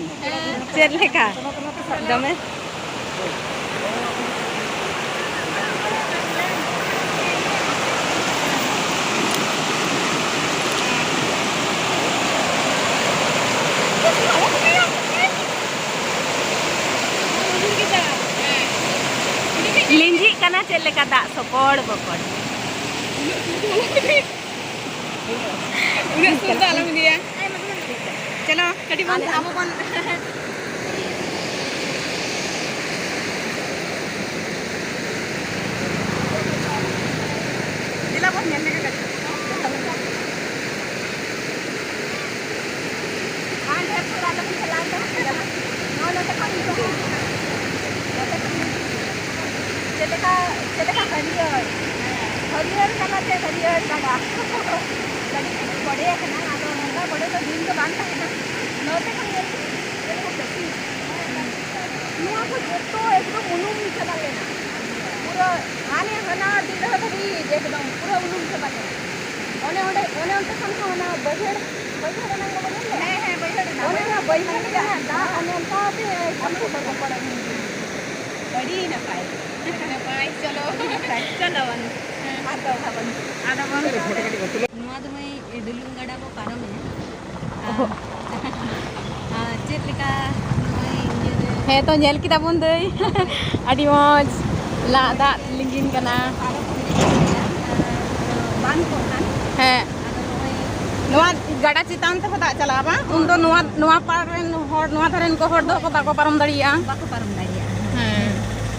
ᱪᱮᱫ ᱞᱮᱠᱟ? ᱫᱚᱢᱮ᱾ ᱞᱤᱸᱡᱤᱜ ᱠᱟᱱᱟ ᱪᱮᱫ ᱞᱮᱠᱟ ᱫᱟᱜ ᱥᱚᱠᱚᱲ ᱵᱚᱠᱚᱲ᱾ ᱩᱱᱟᱹᱜ ᱥᱩᱨ ᱫᱚ ᱟᱞᱚᱢ ᱤᱫᱤᱭᱟ᱾ ᱪᱚᱞᱚ, ᱠᱟᱹᱴᱤᱡ ᱵᱚᱱ, ᱟᱵᱚ ᱵᱚᱱ᱾ ᱫᱮᱞᱟ ᱵᱚᱱ ᱧᱮᱞ ᱞᱮᱜᱮ ᱠᱟᱹᱴᱤᱡ᱾ ᱟᱨ ᱰᱷᱮᱨ ᱥᱩᱨ ᱟᱞᱚ ᱵᱚᱱ ᱪᱟᱞᱟᱣ ᱠᱚᱜᱼᱟ᱾ ᱱᱚᱜᱼᱚᱭ ᱱᱚᱛᱮ ᱠᱷᱚᱱ ᱦᱤᱡᱩᱜ ᱢᱮ᱾ ᱱᱚᱛᱮ ᱠᱷᱚᱱ ᱦᱤᱡᱩᱜ ᱢᱮ᱾ ᱪᱮᱫ ᱞᱮᱠᱟ, ᱪᱮᱫ ᱞᱮᱠᱟ ᱦᱟᱹᱨᱭᱟᱹᱲ, ᱦᱟᱹᱨᱭᱟᱹᱲ ᱠᱟᱱᱟ ᱪᱮ ᱦᱟᱹᱨᱭᱟᱹᱲ ᱠᱟᱱᱟ? ᱠᱟᱹᱴᱤᱡ ᱠᱟᱹᱴᱤᱡ ᱵᱚᱰᱮ ᱟᱠᱟᱱᱟ, ᱟᱫᱚ ᱱᱚᱝᱠᱟ ᱵᱚᱰᱮ ᱫᱚ ᱫᱤᱱ ᱫᱚ ᱵᱟᱝ ᱛᱟᱦᱮᱱᱟ᱾ ᱱᱚᱛᱮ ᱠᱷᱚᱱ ᱧᱮᱞ ᱢᱮ, ᱪᱮᱫ ᱞᱮᱠᱟ ᱠᱟᱹᱴᱤᱡ᱾ ᱱᱚᱣᱟ ᱠᱚ ᱡᱚᱛᱚ ᱮᱠᱫᱚᱢ ᱩᱱᱩᱢ ᱪᱟᱵᱟ ᱞᱮᱱᱟ᱾ ᱯᱩᱨᱟᱹ ᱦᱟᱱᱮ ᱦᱟᱱᱟ ᱫᱤᱱ ᱫᱷᱟᱹᱵᱤᱡ ᱮᱠᱫᱚᱢ ᱯᱩᱨᱟᱹ ᱩᱱᱩᱢ ᱪᱟᱵᱟ ᱞᱮᱱᱟ᱾ ᱚᱱᱮ ᱚᱸᱰᱮ, ᱚᱱᱮ ᱚᱱᱛᱮ ᱠᱷᱚᱱ ᱦᱚᱸ ᱚᱱᱟ ᱵᱟᱹᱭᱦᱟᱹᱲ, ᱵᱟᱹᱭᱦᱟᱹᱲ ᱚᱱᱟ ᱠᱚ ᱵᱟᱹᱭᱦᱟᱹᱲ ᱞᱮ? ᱦᱮᱸ, ᱦᱮᱸ, ᱵᱟᱹᱭᱦᱟᱹᱲ ᱚᱱᱟ᱾ ᱚᱱᱮ ᱚᱱᱟ ᱵᱟᱹᱭᱦᱟᱹᱲ ᱨᱮᱱᱟᱜ ᱫᱟᱜ ᱚᱱᱮ ᱚᱱᱠᱟ ᱛᱮ ᱮᱠᱫᱚᱢ ᱥᱚᱵᱚᱨ ᱵᱚᱠᱚᱲ ᱟᱹᱜᱩ ᱦᱤᱡᱩᱜ᱾ ᱟᱹᱰᱤ ᱱᱟᱯᱟᱭ᱾ ᱟᱹᱰᱤ ᱱᱟᱯᱟᱭ, ᱪᱚᱞᱚ᱾ ᱟᱹᱰᱤ ᱱᱟᱯᱟᱭ᱾ ᱪᱚᱞᱚ, ᱵᱟᱹᱱᱩ᱾ ᱦᱮᱸ᱾ ᱟᱫᱚ ᱚᱱᱟ ᱵᱟᱹᱱᱩ᱾ ᱟᱫᱚ ᱵᱚᱱ᱾ ᱱᱚᱣᱟ ᱫᱚ ᱢᱟᱹᱭ ᱰᱩᱞᱩᱝ ᱜᱟᱰᱟ ᱵᱚ ᱯᱟᱨᱚᱢᱮᱱᱟ᱾ ᱟᱨ, ᱟᱨ ᱪᱮᱫ ᱞᱮᱠᱟ ᱱᱚᱜᱼᱚᱭ ᱤᱭᱟᱹ ᱨᱮ ᱦᱮᱸ ᱛᱚ, ᱧᱮᱞ ᱠᱮᱫᱟ ᱵᱚᱱ ᱫᱟᱹᱭ᱾ ᱟᱹᱰᱤ ᱢᱚᱡᱽ ᱞᱟᱜ ᱫᱟᱜ ᱞᱤᱸᱜᱤᱱ ᱠᱟᱱᱟ᱾ ᱯᱟᱨᱚᱢ ᱦᱩᱭ ᱞᱮᱱᱟ, ᱟᱨ ᱵᱟᱱ ᱠᱚ ᱠᱷᱟᱱ᱾ ᱦᱮᱸ᱾ ᱟᱫᱚ ᱱᱚᱜᱼᱚᱭ ᱱᱚᱣᱟ ᱜᱟᱰᱟ ᱪᱮᱛᱟᱱ ᱛᱮᱦᱚᱸ ᱫᱟᱜ ᱪᱟᱞᱟᱜᱼᱟ ᱵᱟᱝ? ᱩᱱᱫᱚ ᱱᱚᱣᱟ, ᱱᱚᱣᱟ ᱯᱟᱲ ᱨᱮᱱ ᱦᱚᱲ, ᱱᱚᱣᱟ ᱫᱷᱟᱨᱮ ᱨᱮᱱ ᱠᱚ ᱦᱚᱲ ᱫᱚ ᱵᱟᱠᱚ ᱯᱟᱨᱚᱢ ᱫᱟᱲᱮᱭᱟᱜᱼᱟ᱾ ᱵᱟᱠᱚ ᱯᱟᱨᱚᱢ ᱫᱟᱲᱮᱭᱟᱜᱼᱟ᱾ ᱦᱮᱸ,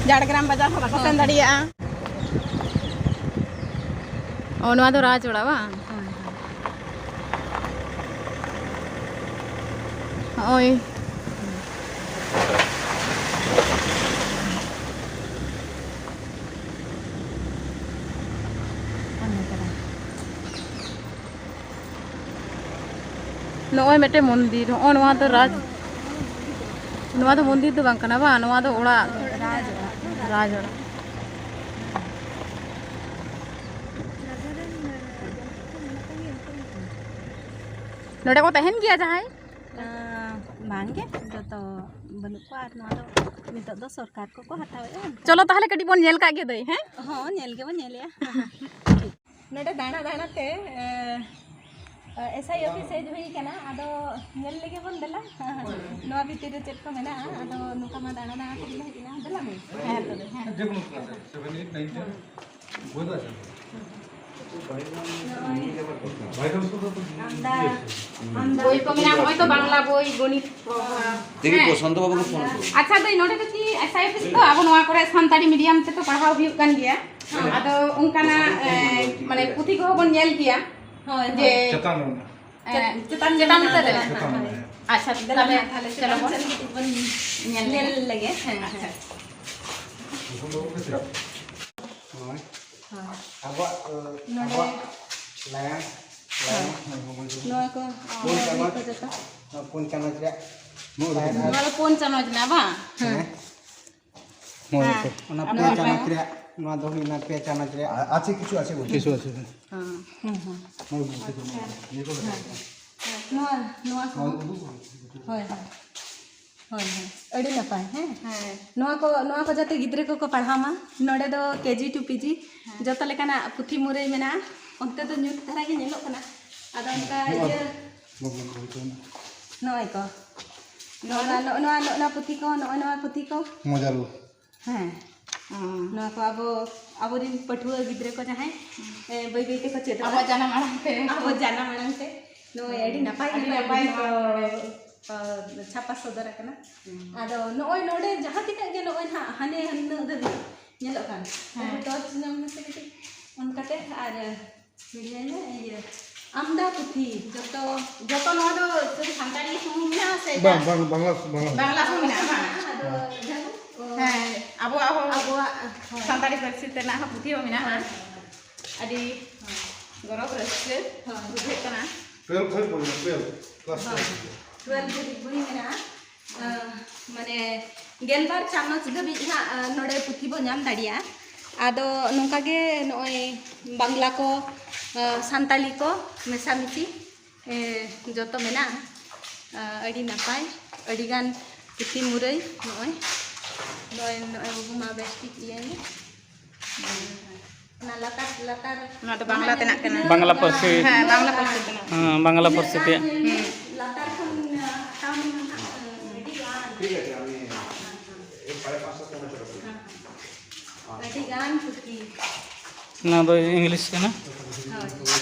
ᱡᱷᱟᱲᱜᱨᱟᱢ ᱵᱟᱡᱟᱨ ᱦᱚᱸ ᱵᱟᱠᱚ ᱥᱮᱱ ᱫᱟᱲᱮᱭᱟᱜᱼᱟ᱾ ᱚ, ᱱᱚᱣᱟ ᱫᱚ ᱨᱟᱡᱽ ᱚᱲᱟᱜ ᱵᱟᱝ? ᱦᱳᱭ, ᱦᱳᱭ᱾ ᱦᱚᱸᱜᱼᱚᱭ᱾ ᱱᱚᱜᱼᱚᱭ ᱢᱤᱫᱴᱮᱱ ᱢᱚᱱᱫᱤᱨ, ᱱᱚᱜᱼᱚᱭ ᱱᱚᱣᱟ ᱫᱚ ᱨᱟᱡᱽ, ᱱᱚᱣᱟ ᱫᱚ ᱢᱚᱱᱫᱤᱨ ᱫᱚ ᱵᱟᱝ ᱠᱟᱱᱟ ᱵᱟᱝ, ᱱᱚᱣᱟ ᱫᱚ ᱚᱲᱟᱜ, ᱨᱟᱡᱽ ᱚᱲᱟᱜ᱾ ᱨᱟᱡᱽ ᱚᱲᱟᱜ᱾ ᱱᱚᱰᱮ ᱠᱚ ᱛᱟᱦᱮᱱ ᱜᱮᱭᱟ ᱡᱟᱦᱟᱸᱭ? ᱟᱸ, ᱵᱟᱝᱜᱮ, ᱡᱚᱛᱚ ᱵᱟᱹᱱᱩᱜ ᱠᱚᱣᱟ᱾ ᱟᱨ ᱱᱚᱣᱟ ᱫᱚ ᱱᱤᱛᱚᱜ ᱫᱚ ᱥᱚᱨᱠᱟᱨ ᱠᱚᱠᱚ ᱦᱟᱛᱟᱣᱮᱫᱼᱟ᱾ ᱪᱚᱞᱚ ᱛᱟᱦᱚᱞᱮ ᱠᱟᱹᱴᱤᱡ ᱵᱚᱱ ᱧᱮᱞ ᱠᱟᱜ ᱜᱮ ᱫᱟᱹᱭ, ᱦᱮᱸ? ᱦᱚᱸ, ᱧᱮᱞ ᱜᱮᱵᱚᱱ ᱧᱮᱞᱮᱜᱼᱟ᱾ ᱱᱚᱰᱮ ᱫᱟᱬᱟ ᱫᱟᱬᱟ ᱛᱮ, ᱮ, ᱮ, ᱮᱥ ᱟᱭ ᱚᱯᱷᱤᱥ ᱦᱮᱡ ᱦᱩᱭ ᱠᱟᱱᱟ, ᱟᱫᱚ ᱧᱮᱞ ᱞᱮᱜᱮ ᱵᱚᱱ ᱫᱮᱞᱟ᱾ ᱱᱚᱣᱟ ᱵᱷᱤᱛᱤᱨ ᱨᱮ ᱪᱮᱫ ᱠᱚ ᱢᱮᱱᱟᱜᱼᱟ, ᱟᱫᱚ ᱱᱚᱝᱠᱟ ᱢᱟ ᱫᱟᱬᱟ ᱫᱟᱬᱟ ᱛᱮᱜᱮ ᱞᱮ ᱦᱮᱡ ᱮᱱᱟ᱾ ᱫᱮᱞᱟ ᱢᱟᱹᱭ᱾ ᱦᱮᱸ, ᱛᱚᱵᱮ, ᱦᱮᱸ᱾ ᱡᱮᱠᱳᱱᱳ ᱠᱞᱟᱥ ᱨᱮ, ᱥᱮᱵᱷᱮᱱ, ᱮᱭᱤᱴ, ᱱᱟᱭᱤᱱ, ᱴᱮᱱ᱾ ᱵᱳᱭ ᱫᱚ ᱟᱪᱪᱷᱟ᱾ ᱵᱳᱭ ᱠᱚ ᱢᱮᱱᱟᱜᱼᱟ, ᱱᱚᱜᱼᱚᱭ ᱛᱚ ᱵᱟᱝᱞᱟ ᱵᱳᱭ, ᱜᱚᱱᱤᱛ ᱠᱚ᱾ ᱫᱮᱠᱷᱤ, ᱦᱮᱸ᱾ ᱯᱨᱚᱥᱟᱱᱛᱚ ᱵᱟᱵᱩ ᱠᱚ ᱯᱷᱳᱱ ᱠᱚ᱾ ᱟᱪᱪᱷᱟ ᱫᱟᱹᱭ, ᱱᱚᱰᱮ ᱫᱚ ᱠᱤ ᱮᱥ ᱟᱭ ᱚᱯᱷᱤᱥ ᱛᱚ, ᱟᱵᱚ ᱱᱚᱣᱟ ᱠᱚᱨᱮ ᱥᱟᱱᱛᱟᱲᱤ ᱢᱤᱰᱤᱭᱟᱢ ᱛᱮ ᱛᱚ ᱯᱟᱲᱦᱟᱣ ᱦᱩᱭᱩᱜ ᱠᱟᱱ ᱜᱮᱭᱟ᱾ ᱦᱮᱸ᱾ ᱟᱫᱚ ᱚᱱᱠᱟᱱᱟᱜ, ᱮ, ᱢᱟᱱᱮ ᱯᱩᱛᱷᱤ ᱠᱚᱦᱚᱸ ᱵᱚᱱ ᱧᱮᱞ ᱜᱮᱭᱟ᱾ ᱦᱳᱭ, ᱡᱮ, ᱦᱳᱭ᱾ ᱪᱮᱛᱟᱱ ᱨᱮ ᱢᱮᱱᱟᱜᱼᱟ᱾ ᱮ, ᱪᱮᱛᱟᱱ ᱪᱮᱛᱟᱱ ᱨᱮ ᱪᱮᱛᱟᱱ ᱨᱮ ᱢᱮᱱᱟᱜᱼᱟ᱾ ᱪᱮᱛᱟᱱ ᱨᱮ ᱢᱮᱱᱟᱜᱼᱟ᱾ ᱟᱪᱪᱷᱟ, ᱫᱮᱞᱟ ᱛᱟᱦᱞᱮ ᱢᱟ, ᱛᱟᱦᱞᱮ ᱪᱚᱞᱚ ᱪᱮᱛᱟᱱ ᱵᱚᱱ ᱥᱮᱫ ᱠᱟᱹᱴᱤᱡ ᱵᱚᱱ ᱧᱮᱞ ᱧᱮᱞ ᱞᱮᱜᱮ᱾ ᱞᱮᱜᱮ᱾ ᱦᱮᱸ, ᱟᱪᱪᱷᱟ᱾ ᱦᱮᱸ᱾ ᱱᱚᱜᱼᱚᱭ᱾ ᱦᱳᱭ᱾ ᱟᱵᱚᱣᱟᱜ, ᱱᱚᱰᱮ ᱟᱵᱚᱣᱟᱜ ᱞᱟᱭᱚᱝ, ᱞᱟᱭᱚᱝ᱾ ᱱᱚᱣᱟ ᱠᱚ, ᱯᱩᱱ ᱱᱚᱣᱟ ᱪᱟᱢᱚᱪ, ᱠᱚ ᱡᱚᱛᱚ᱾ ᱱᱚᱣᱟ ᱯᱩᱱ ᱪᱟᱢᱚᱪ ᱨᱮᱭᱟᱜ ᱱᱚᱣᱟ ᱫᱚ ᱯᱩᱱ ᱪᱟᱢᱚᱪ ᱨᱮᱱᱟᱜ ᱵᱟᱝ? ᱦᱮᱸ᱾ ᱦᱮᱸ᱾ ᱚᱱᱟ ᱯᱮ ᱪᱟᱢᱚᱪ ᱨᱮᱭᱟᱜ, ᱱᱚᱣᱟ ᱫᱚ ᱦᱩᱭᱱᱟ ᱯᱮ ᱪᱟᱢᱚᱪ ᱨᱮᱭᱟᱜ᱾ ᱟᱪᱪᱷᱟ, ᱠᱤᱪᱷᱩ ᱟᱪᱪᱷᱟ, ᱵᱚᱞᱛᱮ ᱠᱤᱪᱷᱩ ᱟᱪᱪᱷᱟ᱾ ᱦᱮᱸ᱾ ᱦᱮᱸ, ᱦᱮᱸ᱾ ᱱᱚᱣᱟ ᱵᱚᱞᱛᱮ ᱫᱚ ᱱᱤᱭᱟᱹ ᱠᱚ ᱦᱮᱸ᱾ ᱱᱚᱣᱟ, ᱱᱚᱣᱟ ᱠᱚ᱾ ᱱᱚᱣᱟ ᱩᱫᱩᱜ ᱠᱚ᱾ ᱦᱳᱭ, ᱦᱳᱭ᱾ ᱦᱳᱭ, ᱦᱳᱭ᱾ ᱟᱹᱰᱤ ᱱᱟᱯᱟᱭ, ᱦᱮᱸ? ᱦᱮᱸ᱾ ᱱᱚᱣᱟ ᱠᱚ, ᱱᱚᱣᱟ ᱠᱚ ᱡᱟᱛᱮ ᱜᱤᱫᱽᱨᱟᱹ ᱠᱚᱠᱚ ᱯᱟᱲᱦᱟᱣ ᱢᱟ᱾ ᱱᱚᱰᱮ ᱫᱚ ᱠᱮ ᱡᱤ ᱴᱩ ᱯᱤ ᱡᱤ, ᱦᱮᱸ᱾ ᱡᱚᱛᱚ ᱞᱮᱠᱟᱱᱟᱜ ᱯᱩᱛᱷᱤ ᱢᱩᱨᱟᱹᱭ ᱢᱮᱱᱟᱜᱼᱟ᱾ ᱚᱱᱛᱮ ᱫᱚ ᱧᱩᱛ ᱫᱷᱟᱨᱟ ᱜᱮ ᱧᱮᱞᱚᱜ ᱠᱟᱱᱟ᱾ ᱟᱫᱚ ᱚᱱᱠᱟ ᱱᱚᱣᱟ ᱤᱭᱟᱹ ᱵᱟᱵᱚᱱ ᱨᱚᱦᱚᱭ ᱛᱟᱵᱚᱱᱟ᱾ ᱱᱚᱜᱼᱚᱭ ᱠᱚ᱾ ᱱᱚᱜᱼᱚ ᱱᱟ, ᱱᱚᱜᱼᱚ ᱱᱚᱣᱟ, ᱱᱚᱜᱼᱚ ᱱᱟ ᱯᱩᱛᱷᱤ ᱠᱚ, ᱱᱚᱜᱼᱚ ᱱᱚᱣᱟ ᱯᱩᱛᱷᱤ ᱠᱚ᱾ ᱢᱚᱡᱟ ᱨᱩ᱾ ᱦᱮᱸ᱾ ᱦᱩᱸ᱾ ᱱᱚᱣᱟ ᱠᱚ ᱟᱵᱚ, ᱟᱵᱚᱨᱮᱱ ᱯᱟᱹᱴᱷᱩᱣᱟᱹ ᱜᱤᱫᱽᱨᱟᱹ ᱠᱚ ᱡᱟᱦᱟᱸᱭ, ᱮ, ᱵᱟᱹᱭ ᱵᱟᱹᱭ ᱛᱮᱠᱚ ᱪᱮᱫᱚᱜᱼᱟ᱾ ᱟᱵᱚᱣᱟᱜ ᱡᱟᱱᱟᱢ ᱟᱲᱟᱝ ᱛᱮ᱾ ᱟᱵᱚ ᱡᱟᱱᱟᱢ ᱟᱲᱟᱝ ᱛᱮ᱾ ᱱᱚᱜᱼᱚᱭ ᱟᱹᱰᱤ ᱱᱟᱯᱟᱭ ᱟᱹᱰᱤ ᱜᱮ ᱱᱟᱯᱟᱭ ᱱᱚᱣᱟ ᱠᱚ, ᱱᱚᱰᱮ᱾ ᱚ, ᱪᱷᱟᱯᱟ ᱥᱚᱫᱚᱨ ᱟᱠᱟᱱᱟ᱾ ᱦᱩᱸ᱾ ᱟᱫᱚ ᱱᱚᱜᱼᱚᱭ ᱱᱚᱰᱮ ᱡᱟᱦᱟᱸ ᱛᱤᱱᱟᱹᱜ ᱜᱮ ᱱᱚᱜᱼᱚᱭ ᱱᱟᱦᱟᱜ ᱦᱟᱱᱮ ᱦᱩᱱᱟᱹᱜ ᱫᱷᱟᱹᱵᱤᱡ ᱧᱮᱞᱚᱜ ᱠᱟᱱ, ᱦᱮᱸ᱾ ᱟᱫᱚ torch ᱧᱟᱢ ᱢᱮᱥᱮ ᱠᱟᱹᱴᱤᱡ ᱚᱱᱠᱟᱛᱮ ᱟᱨ ᱵᱷᱤᱲ ᱧᱮᱞ ᱢᱮ, ᱤᱭᱟᱹ, ᱟᱢᱫᱟ ᱯᱩᱛᱷᱤ, ᱡᱚᱛᱚ, ᱡᱚᱛᱚ ᱱᱚᱣᱟ ᱫᱚ ᱥᱩᱫᱷᱩ ᱥᱟᱱᱛᱟᱲᱤ ᱥᱩᱢᱩᱝ ᱢᱮᱱᱟᱜᱼᱟ ᱥᱮ ᱵᱟᱝ, ᱮᱴᱟᱜ? ᱵᱟᱝ, ᱵᱟᱝᱞᱟ, ᱵᱟᱝᱞᱟ᱾ ᱵᱟᱝᱞᱟ ᱦᱚᱸ ᱢᱮᱱᱟᱜᱼᱟ, ᱵᱟᱝ? ᱟᱫᱚ ᱡᱟᱭᱦᱳᱠ, ᱚ, ᱦᱮᱸ, ᱟᱵᱚᱣᱟᱜ ᱦᱚᱸ ᱟᱵᱚᱣᱟᱜ, ᱦᱳᱭ᱾ ᱥᱟᱱᱛᱟᱲᱤ ᱯᱟᱹᱨᱥᱤ ᱛᱮᱱᱟᱜ ᱦᱚᱸ ᱯᱩᱛᱷᱤ ᱦᱚᱸ ᱢᱮᱱᱟᱜᱼᱟ᱾ ᱦᱳᱭ, ᱦᱳᱭ᱾ ᱟᱹᱰᱤ ᱦᱳᱭ᱾ ᱜᱚᱨᱚᱵᱽ ᱨᱟᱹᱥᱠᱟᱹ ᱦᱳᱭ᱾ ᱵᱩᱡᱷᱟᱹᱜ ᱠᱟᱱᱟ᱾ Twelve ᱠᱷᱚᱱ ᱯᱚᱲᱦᱚᱱᱟ, twelve, class ᱦᱳᱭ᱾ Twelve᱾ Twelve ᱫᱷᱟᱹᱵᱤᱡ ᱵᱚᱦᱤ ᱢᱮᱱᱟᱜᱼᱟ᱾ ᱟᱸ, ᱢᱟᱱᱮ, ᱜᱮᱞᱵᱟᱨ ᱪᱟᱱᱟᱪ ᱫᱷᱟᱹᱵᱤᱡ ᱦᱟᱸᱜ, ᱟᱸ, ᱱᱚᱰᱮ ᱯᱩᱛᱷᱤ ᱵᱚ ᱧᱟᱢ ᱫᱟᱲᱮᱭᱟᱜᱼᱟ᱾ ᱟᱫᱚ ᱱᱚᱝᱠᱟ ᱜᱮ ᱱᱚᱜᱼᱚᱭ ᱵᱟᱝᱞᱟ ᱠᱚ, ᱟᱸ, ᱥᱟᱱᱛᱟᱞᱤ ᱠᱚ ᱢᱮᱥᱟᱢᱤᱥᱤ, ᱮᱸ, ᱡᱚᱛᱚ ᱢᱮᱱᱟᱜᱼᱟ᱾ ᱟᱸ, ᱟᱹᱰᱤ ᱱᱟᱯᱟᱭ, ᱟᱹᱰᱤᱜᱟᱱ ᱯᱩᱛᱷᱤ ᱢᱩᱨᱟᱹᱭ ᱱᱚᱜᱼᱚᱭ, ᱱᱚᱜᱼᱚᱭ, ᱱᱚᱜᱼᱚᱭ ᱵᱟᱹᱵᱩ ᱢᱟ ᱵᱮᱥ ᱴᱷᱤᱠ ᱤᱭᱟᱹᱭ ᱢᱮ᱾ ᱚᱱᱟ ᱞᱟᱛᱟᱨ, ᱞᱟᱛᱟᱨ ᱚᱱᱟ ᱫᱚ ᱵᱟᱝᱞᱟ ᱛᱮᱱᱟᱜ ᱠᱟᱱᱟ᱾ ᱵᱟᱝᱞᱟ ᱯᱟᱹᱨᱥᱤ᱾ ᱦᱮᱸ, ᱵᱟᱝᱞᱟ ᱯᱟᱹᱨᱥᱤ ᱛᱮᱱᱟᱜ᱾ ᱦᱮᱸ, ᱵᱟᱝᱞᱟ ᱯᱟᱹᱨᱥᱤ ᱛᱮᱭᱟᱜ᱾ ᱦᱩᱸ᱾ ᱞᱟᱛᱟᱨ ᱠᱷᱚᱱ ᱦᱟᱛᱟᱣ ᱢᱮ ᱱᱟᱦᱟᱜ, ᱟᱹᱰᱤ ᱜᱟᱱ᱾ ᱴᱷᱤᱠ ᱟᱪᱷᱮ, ᱟᱢ ᱦᱮᱸ, ᱦᱮᱸ᱾ ᱟᱹᱰᱤ ᱜᱟᱱ ᱯᱩᱛᱷᱤ᱾ ᱚᱱᱟ ᱫᱚ ᱤᱝᱞᱤᱥ ᱠᱟᱱᱟ᱾ ᱦᱳᱭ᱾